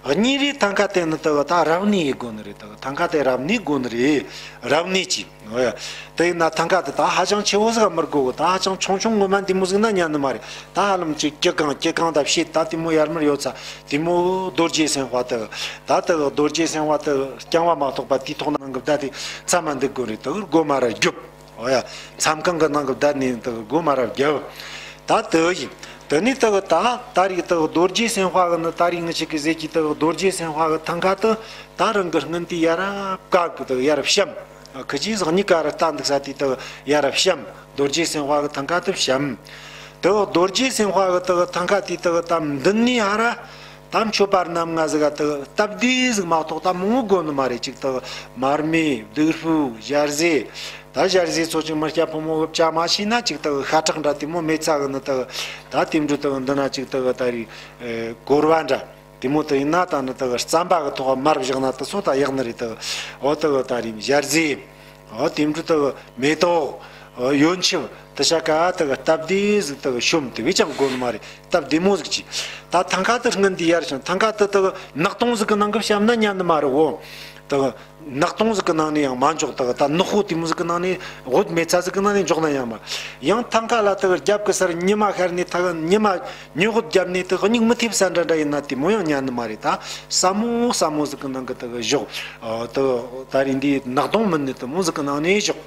རེད། གཉིས་རེད། ཐང་ཀ་དེ་ནི་དེ་གི་ད་རབ་གནས་ཡེད་དགོས་ནི་རེད། དེ་གི་ཐང་ཀ་དེ་རབ་གནས་དགོས་ནི་རེད། རབ་གནས་ཀྱིས། འོ་ཡ། དེ་ཡིན་ན་ཐང་ཀ་དེ་ད་ཧ་ཅང་ཆེ་བོ་ཟིག་མི་དགོས་གི། ད་ཧ་ཅང་ཆུང་ཆུང་ངོ་མ་འདི་མོ་ཟིག་ན་ཉན་ནི་མ་རེད། ད་ཧ་ལམ་ཅིག་སྐྱིད་གང་སྐྱིད་གང་ད་བཤད་ད་དེ་མོ་ཡར་མར་ཡོད་ས་དེ་མོ་རྡོ་རྗེ་སེམས་དཔའ་དེ་གི་ད་དེ་གི་རྡོ་རྗེ་སེམས་དཔའ་དེ་གི་རྐྱང་བ་མ་གཏོགས་པ་དེའི་ཐོག་ནང་གི་བརྡ་དེ་མཚམས་མ་འདུག་དགོས་རེད། དེ་གི་སྒོ་མ་ར་རྒྱོབ། འོ་ཡ། མཚམས་ཁང་གི་ནང་གི་བརྡ་ནི་དེ་གི་སྒོ་མ་ར་རྒྱོབ། ད་དེ་ཡིན། དེ་ནས་དེ་གི་ད་ད་རེས་དེ་གི་རྡོ་རྗེ་སེམས་དཔའ་གི་ནི་ད་རེས་ངི་ཆ་གི་ཟེར་གྱི་དེ་གི་རྡོ་རྗེ་སེམས་དཔའ་གི་ཐང་ཀ་དེ་ད་རང་གི་སྔུན་དེ་ཡར་ར་བཀག་གི། དེ་གི་ཡར་ར་བཤམས། ཁི་ཅིག་ཟག་གཉིས་ཀ་ར་ལྟ་འདུག་ས་དེ་དེ་གི་ཡར་ར་བཤམས། རྡོ་རྗེ་སེམས་དཔའ་གི་ཐང་ཀ་དེ་བཤམས། དེ་གི་རྡོ་རྗེ་སེམས་དཔའ་གི་དེ་གི་ཐང་ཀ་དེ་དེ་གི་ད་མདུན་ནས་ཧར་ར། ད་མཆོད་པ་རྣམ་ལྔ་ཟིག་ག་དེ་གི་སྟབས་བདེ་ཟིག་མ་གཏོགས་ད་མང་བོ་དགོས་ནི་མ་རེད། ཅིག་དེ་གི་མར་མེ་བདུག་སྤོས་ཞལ་ཟས། ད་ཞལ་ཟས་ཚོ་ཅིག་མི་སྐྱ་ཕོ་མོ་གི་བྱ་མ་ཤེས་ན་ཅིག་དེ་གི་ཤ་ཁྲག་འདྲ་དེ་མོ་མེད་ས་གི་ནི་དེ་གི་ད་དེ་འདྲ་དེ་གི་འདི་ན་ཅིག་དེ་གི་ད་རེས་གོར་བ་འདྲ་དེ་མོ་དེ་ཡིན་ན་ད་ནི་དེ་གི་རྩམ་པ་གི་ཐོག་མར་བཞག་ན་དེ་ཚོ་ད་ཡག་ནི་རེད། དེ་གི་འོ་དེ་གི་ད་རེས་ཞལ་ཟས། འོ་དེ་འདྲ་དེ་གི་མེ་ཏོག་འོ་ཡོན་ཆབ་དེ་ཆ་ག་དེ་གི་སྟབས་བདེ་ཟིག་དེ་གི་ཤོམ་དེ་བས་ཀྱང་དགོས་ནི་མ་རེད། སྟབས་བདེ་མོ་ཟིག་གྱིས། ད་ཐང་ཀ་དེ་སྔུན་དེ་ཡར་ཞིང་ཐང་ཀ་དེ་དེ་གི་ནག་དུང་ཟིག་གི་ནང་གི་བཤམས་ན་ཉན་ནི་མ་རེད། འོ་དེ་གི་ནག་དུང་ཟིག་གི་ནང་ནས་ཡང་མ་འཇོག། དེ་གི་ད་ནག་པོ་དེ་མོ་ཟིག་གི་ནང་ནས་འོད་མེད་ས་ཟིག་གི་ནང་ནས་འཇོག་ན་ཡང་མ། ཡང་ཐང་ཀ་ལ་དེ་གི་རྒྱབ་གི་སར་ཉི་མ་ཤར་ནས་ད་གི་ཉི་མ་ཉི་འོད་བརྒྱབ་ནས་དེ་གི་མིག་མི་ཐེབས་ས་འདྲ་འདྲ་ཡིན་ན་དེ་མོ་ཡང་ཉན་ནི་མ་རེད། ད་སྲ་མོ་སྲ་མོ་ཟིག་གི་ནང་གི་དེ་གི་བཞག། ཨ་དེ་གི་ད་རེས་འདི་ནག་དུང་མིན་ནི་དེ་མོ་ཟིག་གི་ནང་ནས་བཞག།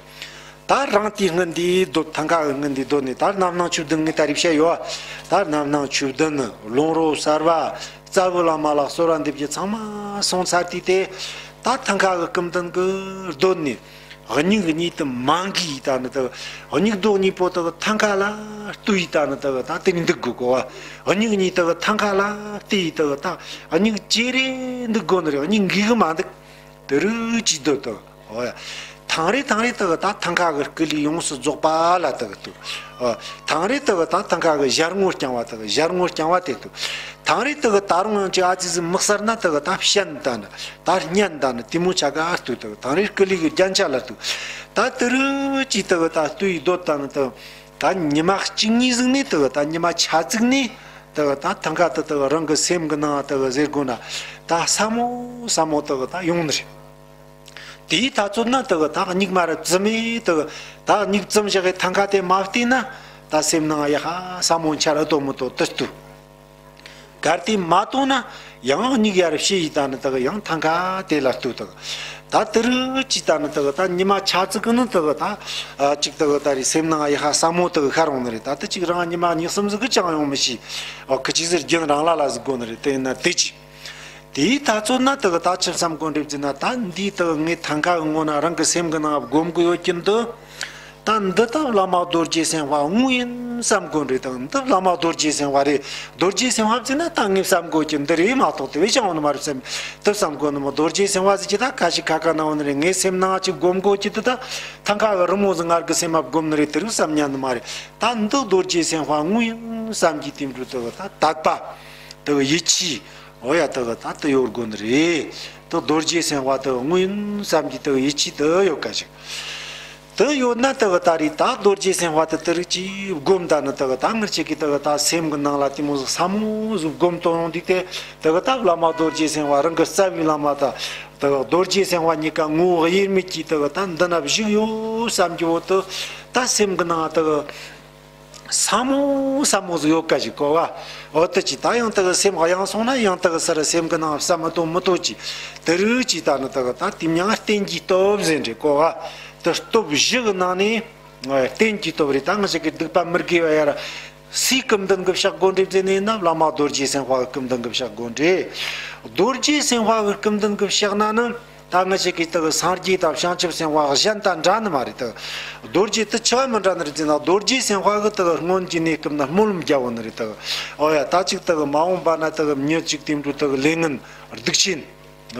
ད་རང་དེའི་སྔུན་འདི་སྡོད། ཐང་ཀ་གི་སྔུན་འདི་སྡོད་ནས་ད་རྣམ་སྣང་ཆོས་བདུན་ངས་ད་རེས་བཤད་ཡོད། ད་རྣམ་སྣང་ཆོས་བདུན་ལུང་རོ་གསར་བ་རྩ་བའི་བླ་མ་ལ་གསོལ་བ་འདེབས་རྒྱུ་ཚང་མ་སོང་ཚར་དུས་དེ་ད་ཐང་ཀ་གི་སྐུ་མདུན་གི་སྡོད་ནས་སྙིང་གཉིས་དེ་མ་འགུལ་ཡིས་ད་ནི་དེ་གི་སྙིང་རྡོག་གཉིས་པོ་དེ་གི་ཐང་ཀ་ལ་གཏུགས་ཡིས་ད་ནི་དེ་གི་ད་དེ་ནས་འདུག་དགོས་གོ་བ། སྙིང་གཉིས་དེ་གི་ཐང་ཀ་ལ་གཏུགས་ཡིས་དེ་གི་ད་སྙིང་ཅེ་རེ་འདུག་དགོས་ནི་རེད། སྙིང་འགུལ་གི་མ་འདུག། དེ་རུ་ཅིག་སྡོད་དོ། འོ་ཡ། ཐང་རེ་ཐང་རེ་དེ་གི་ད་ཐང་ཀ་གི་སྐུ་ལུས་ཡོངས་སུ་རྫོགས་པ་ལ་དེ་གི་ལྟོས། འོ། ཐང་རེ་དེ་གི་ད་ཐང་ཀ་གི་ཞལ་ངོ་རྐྱང་བ་དེ་གི་ཞལ་ངོ་རྐྱང་བ་དེ་ལྟོས། ཐང་རེ་དེ་གི་ད་རུང་ཡང་ཅིག་ཨ་ཙི་ཟིག་མི་གསལ་ན་དེ་གི་ད་བཤན་ད་ནི་ད་སྙན་ད་ནི་དེ་མོ་ཆ་ག་ལྟོས། དེ་གི་ཐང་རེ་སྐུ་ལུས་གི་རྒྱན་ཆ་ལ་ལྟོས། ད་དེ་རུ་ཅིག་དེ་གི་ད་ལྟོས་ཡིས་སྡོད་ད་ནི་དེ་གི་ད་ཉི་མ་གཅིག་གཉིས་ཟིག་ནས་དེ་གི་ད་ཉི་མ་ཆ་ཙིག་ནས་དེ་གི་ད་ཐང་ཀ་དེ་དེ་གི་རང་གི་སེམས་གི་ནང་དེ་གི་ཟེར་དགོས་ན་ད་སྲ་མོ་སྲ་མོ་དེ་གི་ད་ཡོང་ནི་རེད། དེའི་ཐག་ཚོད་ན་དེ་གི་ད་མིག་མ་ར་བཙུམ་མེ་དེ་གི་ད་མིག་བཙུམ་བཞག་གི་ཐང་ཀ་དེ་མ་བལྟས་ན་ད་སེམས་ནང་ཡ་ཧ་སྲ་མོ་འཆར་ཨ་ཏོ་མི་ཏོ་དེ་ལྟོས། གལ་ཏེ་མ་ཏོ་ན་ཡང་མིག་ཡར་ཕྱེ་ཡིས་ད་ནི་དེ་གི་ཡང་ཐང་ཀ་དེ་ལ་ལྟོས། དེ་གི་ད་དེ་རུ་ཅིག་ད་ནི་དེ་གི་ད་ཉི་མ་ཆ་ཙིག་གི་ནི་དེ་གི་ད་ཨ་ཅིག་དེ་གི་ད་རེས་སེམས་ནང་ཡ་ཧ་སྲ་མོ་དེ་གི་ཤར་འོང་ནི་རེད། ད་དེ་ཅིག་རང་ཉི་མ་གཉིས་གསུམ་ཟིག་གི་ཅང་ཡོང་མི་ཤེས། ཨོ་ཁི་ཅིག་ཟིག་རྒྱུན་རིང་ལ་ལ་ཟིག་དགོས་ནི་རེད། དེ་ཡིན་ན་དེ་ཅིག་དེའི་ཐག་ཚོད་ན་དེ་གི་ད་ཆི་བསམ་དགོས་རེད་ཟེར་ན། ད་འདིའི་དེ་གི་ངའི་ཐང་ཀ་གི་ངོ་ན་རང་གི་སེམས་གི་ནང་སྒོམ་གི་ཡོད་ཀྱི་འདི། ད་འདི་ད་བླ་མ་རྡོ་རྗེ་སེམས་དཔའ་དངོས་ཡིན་བསམ་དགོས་རེད། ད་འདི་བླ་མ་རྡོ་རྗེ་སེམས་དཔའ་རེད། རྡོ་རྗེ་སེམས་དཔའ་ཟེར་ན་ད་ངས་བསམ་དགོས་ཀྱི་འདི་རེད་མ་གཏོགས་དེ་བས་ཀྱང་འོང་ནི་མ་རེད་བསམ། དེ་བསམ་དགོས་ནི་མོ། རྡོ་རྗེ་སེམས་དཔའ་ཟེར་གྱི་ད་ཁ་ཞིག་ཁ་ཁ་ན་འོང་ནི་རེད། ངའི་སེམས་ནང་ཅིག་སྒོམ་དགོས་ཀྱི་འདི་ད་ཐང་ཀ་གི་རི་མོ་ཟིག་ངར་གི་སེམས་མ་སྒོམ་ནི་རེད། དེ་རུ་བསམ་ཉན་ནི་མ་རེད། ད་འདི་རྡོ་རྗེ་སེམས་དཔའ་དངོས་ཡིན་བསམ་གྱི་དེ་འདྲ་དེ་གི་ད་དད་པ་དེ་གི་ཡིད་ཆེས། འོ་ཡ། དེ་གི་ད་དེ་ཡོད་དགོས་ནི་རེད། དེ་རྡོ་རྗེ་སེམས་དཔའ་དེ་གི་དངོས་ཡིན་བསམ་གྱི་དེ་གི་ཡིད་ཆེས་དེ་ཡོད་ཀ་ཞིག། དེ་ཡོད་ན་དེ་གི་ད་རེས་ད་རྡོ་རྗེ་སེམས་དཔའ་དེ་དེ་རིགས་ཀྱིས་སྒོམ་ད་ནི་དེ་གི་ད་ངར་ཅིག་གི་དེ་གི་ད་སེམས་གི་ནང་ལ་དེ་མོ་ཟིག་སྲ་མོ་ཟིག་སྒོམ་གཏོང་ཡོང་དུས་དེ་དེ་གི་ད་བླ་མ་རྡོ་རྗེ་སེམས་དཔའ་རང་གི་རྩ་བའི་བླ་མ་ད་དེ་གི་རྡོ་རྗེ་སེམས་དཔའ་གཉིས་ཀ་ངོ་བོ་དབྱེར་མེད་ཀྱིས་དེ་གི་ད་འདི་ན་བཞུགས་ཡོད་བསམ་གྱི་འོ་དེ་ད་སེམས་གི་ནང་དེ་གི། སྲ་མོ་སྲ་མོ་ཟིག་ཡོད་ཀ་ཞིག་གོ་བ། འོ་དེ་ཅི་ད་ཡང་དེ་གི་སེམས་གཡེང་སོང་ན་ཡང་དེ་གི་སར་སེམས་གི་ནང་བསམ་མི་གཏོང་མི་གཏོང་ཅི། དེ་རུ་ཅི་ད་ནི་དེ་གི་ད་དེ་མྱང་རྟེན་གྱི་སྟོབས་ཟེར་འདྲ་གོ་བ། དེ་སྟོབས་བཞི་གི་ནང་ནས་རྟེན་གྱི་སྟོབས་རེད། ད་ང་ཞིག་གི་སྡིག་པ་མི་དགེ་བ་ཡར་ སུའི་སྐུ་མདུན་གྱི་ཕྱག་དགོས་འདྲེ་ཟེར་ནས་ན། བླ་མ་རྡོ་རྗེ་སེམས་དཔའ་གི་སྐུ་མདུན་གྱི་ཕྱག་དགོས་འདྲེ། རྡོ་རྗེ་སེམས་དཔའ་གི་སྐུ་མདུན་གྱི་ཕྱག་ན་ནི། ད་ང་ཅག་གིས་དག་སངས་རྒྱས་དང་བྱང་ཆུབ་སེམས་དཔའ་གཞན་དང་འདྲ་ནི་མ་རེད་དག། རྡོ་རྗེ་དེ་ཆི་བ་མི་འདྲ་ནི་རེད་ཟེར་ན། རྡོ་རྗེ་སེམས་དཔའ་གི་དག་སྔོན་གྱི་གནས་སྐབས་ན་སྨོན་ལམ་རྒྱབ་བོ་ནི་རེད་དག། འོ་ཡ། ད་ཅིག་དག་མ་འོངས་པ་ན་དག་མྱི་ཅིག་དེ་འདྲ་དག་ལས་ངན་སྡིག་ཆེན།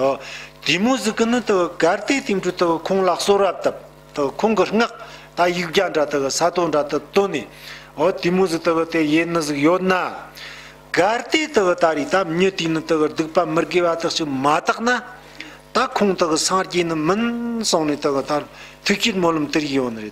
འོ། དེ་མོ་ཟིག་གི་ནི་དག་གལ་ཏེ་དེ་འདྲ་དག་ཁོང་ལ་གསོལ་བ་བཏབ། དག་ཁོང་གི་སྔགས་ད་ཡིག་བརྒྱ་འདྲ་དག་ས་རྡོ་འདྲ་དག་བཏོན་ནས། འོ། དེ་མོ་ཟིག་དག་དེ་ཡེད་ནི་ཟིག་ཡོད་ན། གལ་ཏེ་དག་ད་རེས་ད་མྱི་དེ་ནི་དག་སྡིག་པ་མི་དགེ་བ་དག་ཅིག་མ་དག་ན། ད་ཁོང་དག་སངས་རྒྱས་ནི་མིན་སོང་ནས་དག་ད་ཐུགས་བསྐྱེད་སྨོན་ལམ་དེ་རིགས་ཡོད་ནི་རེད།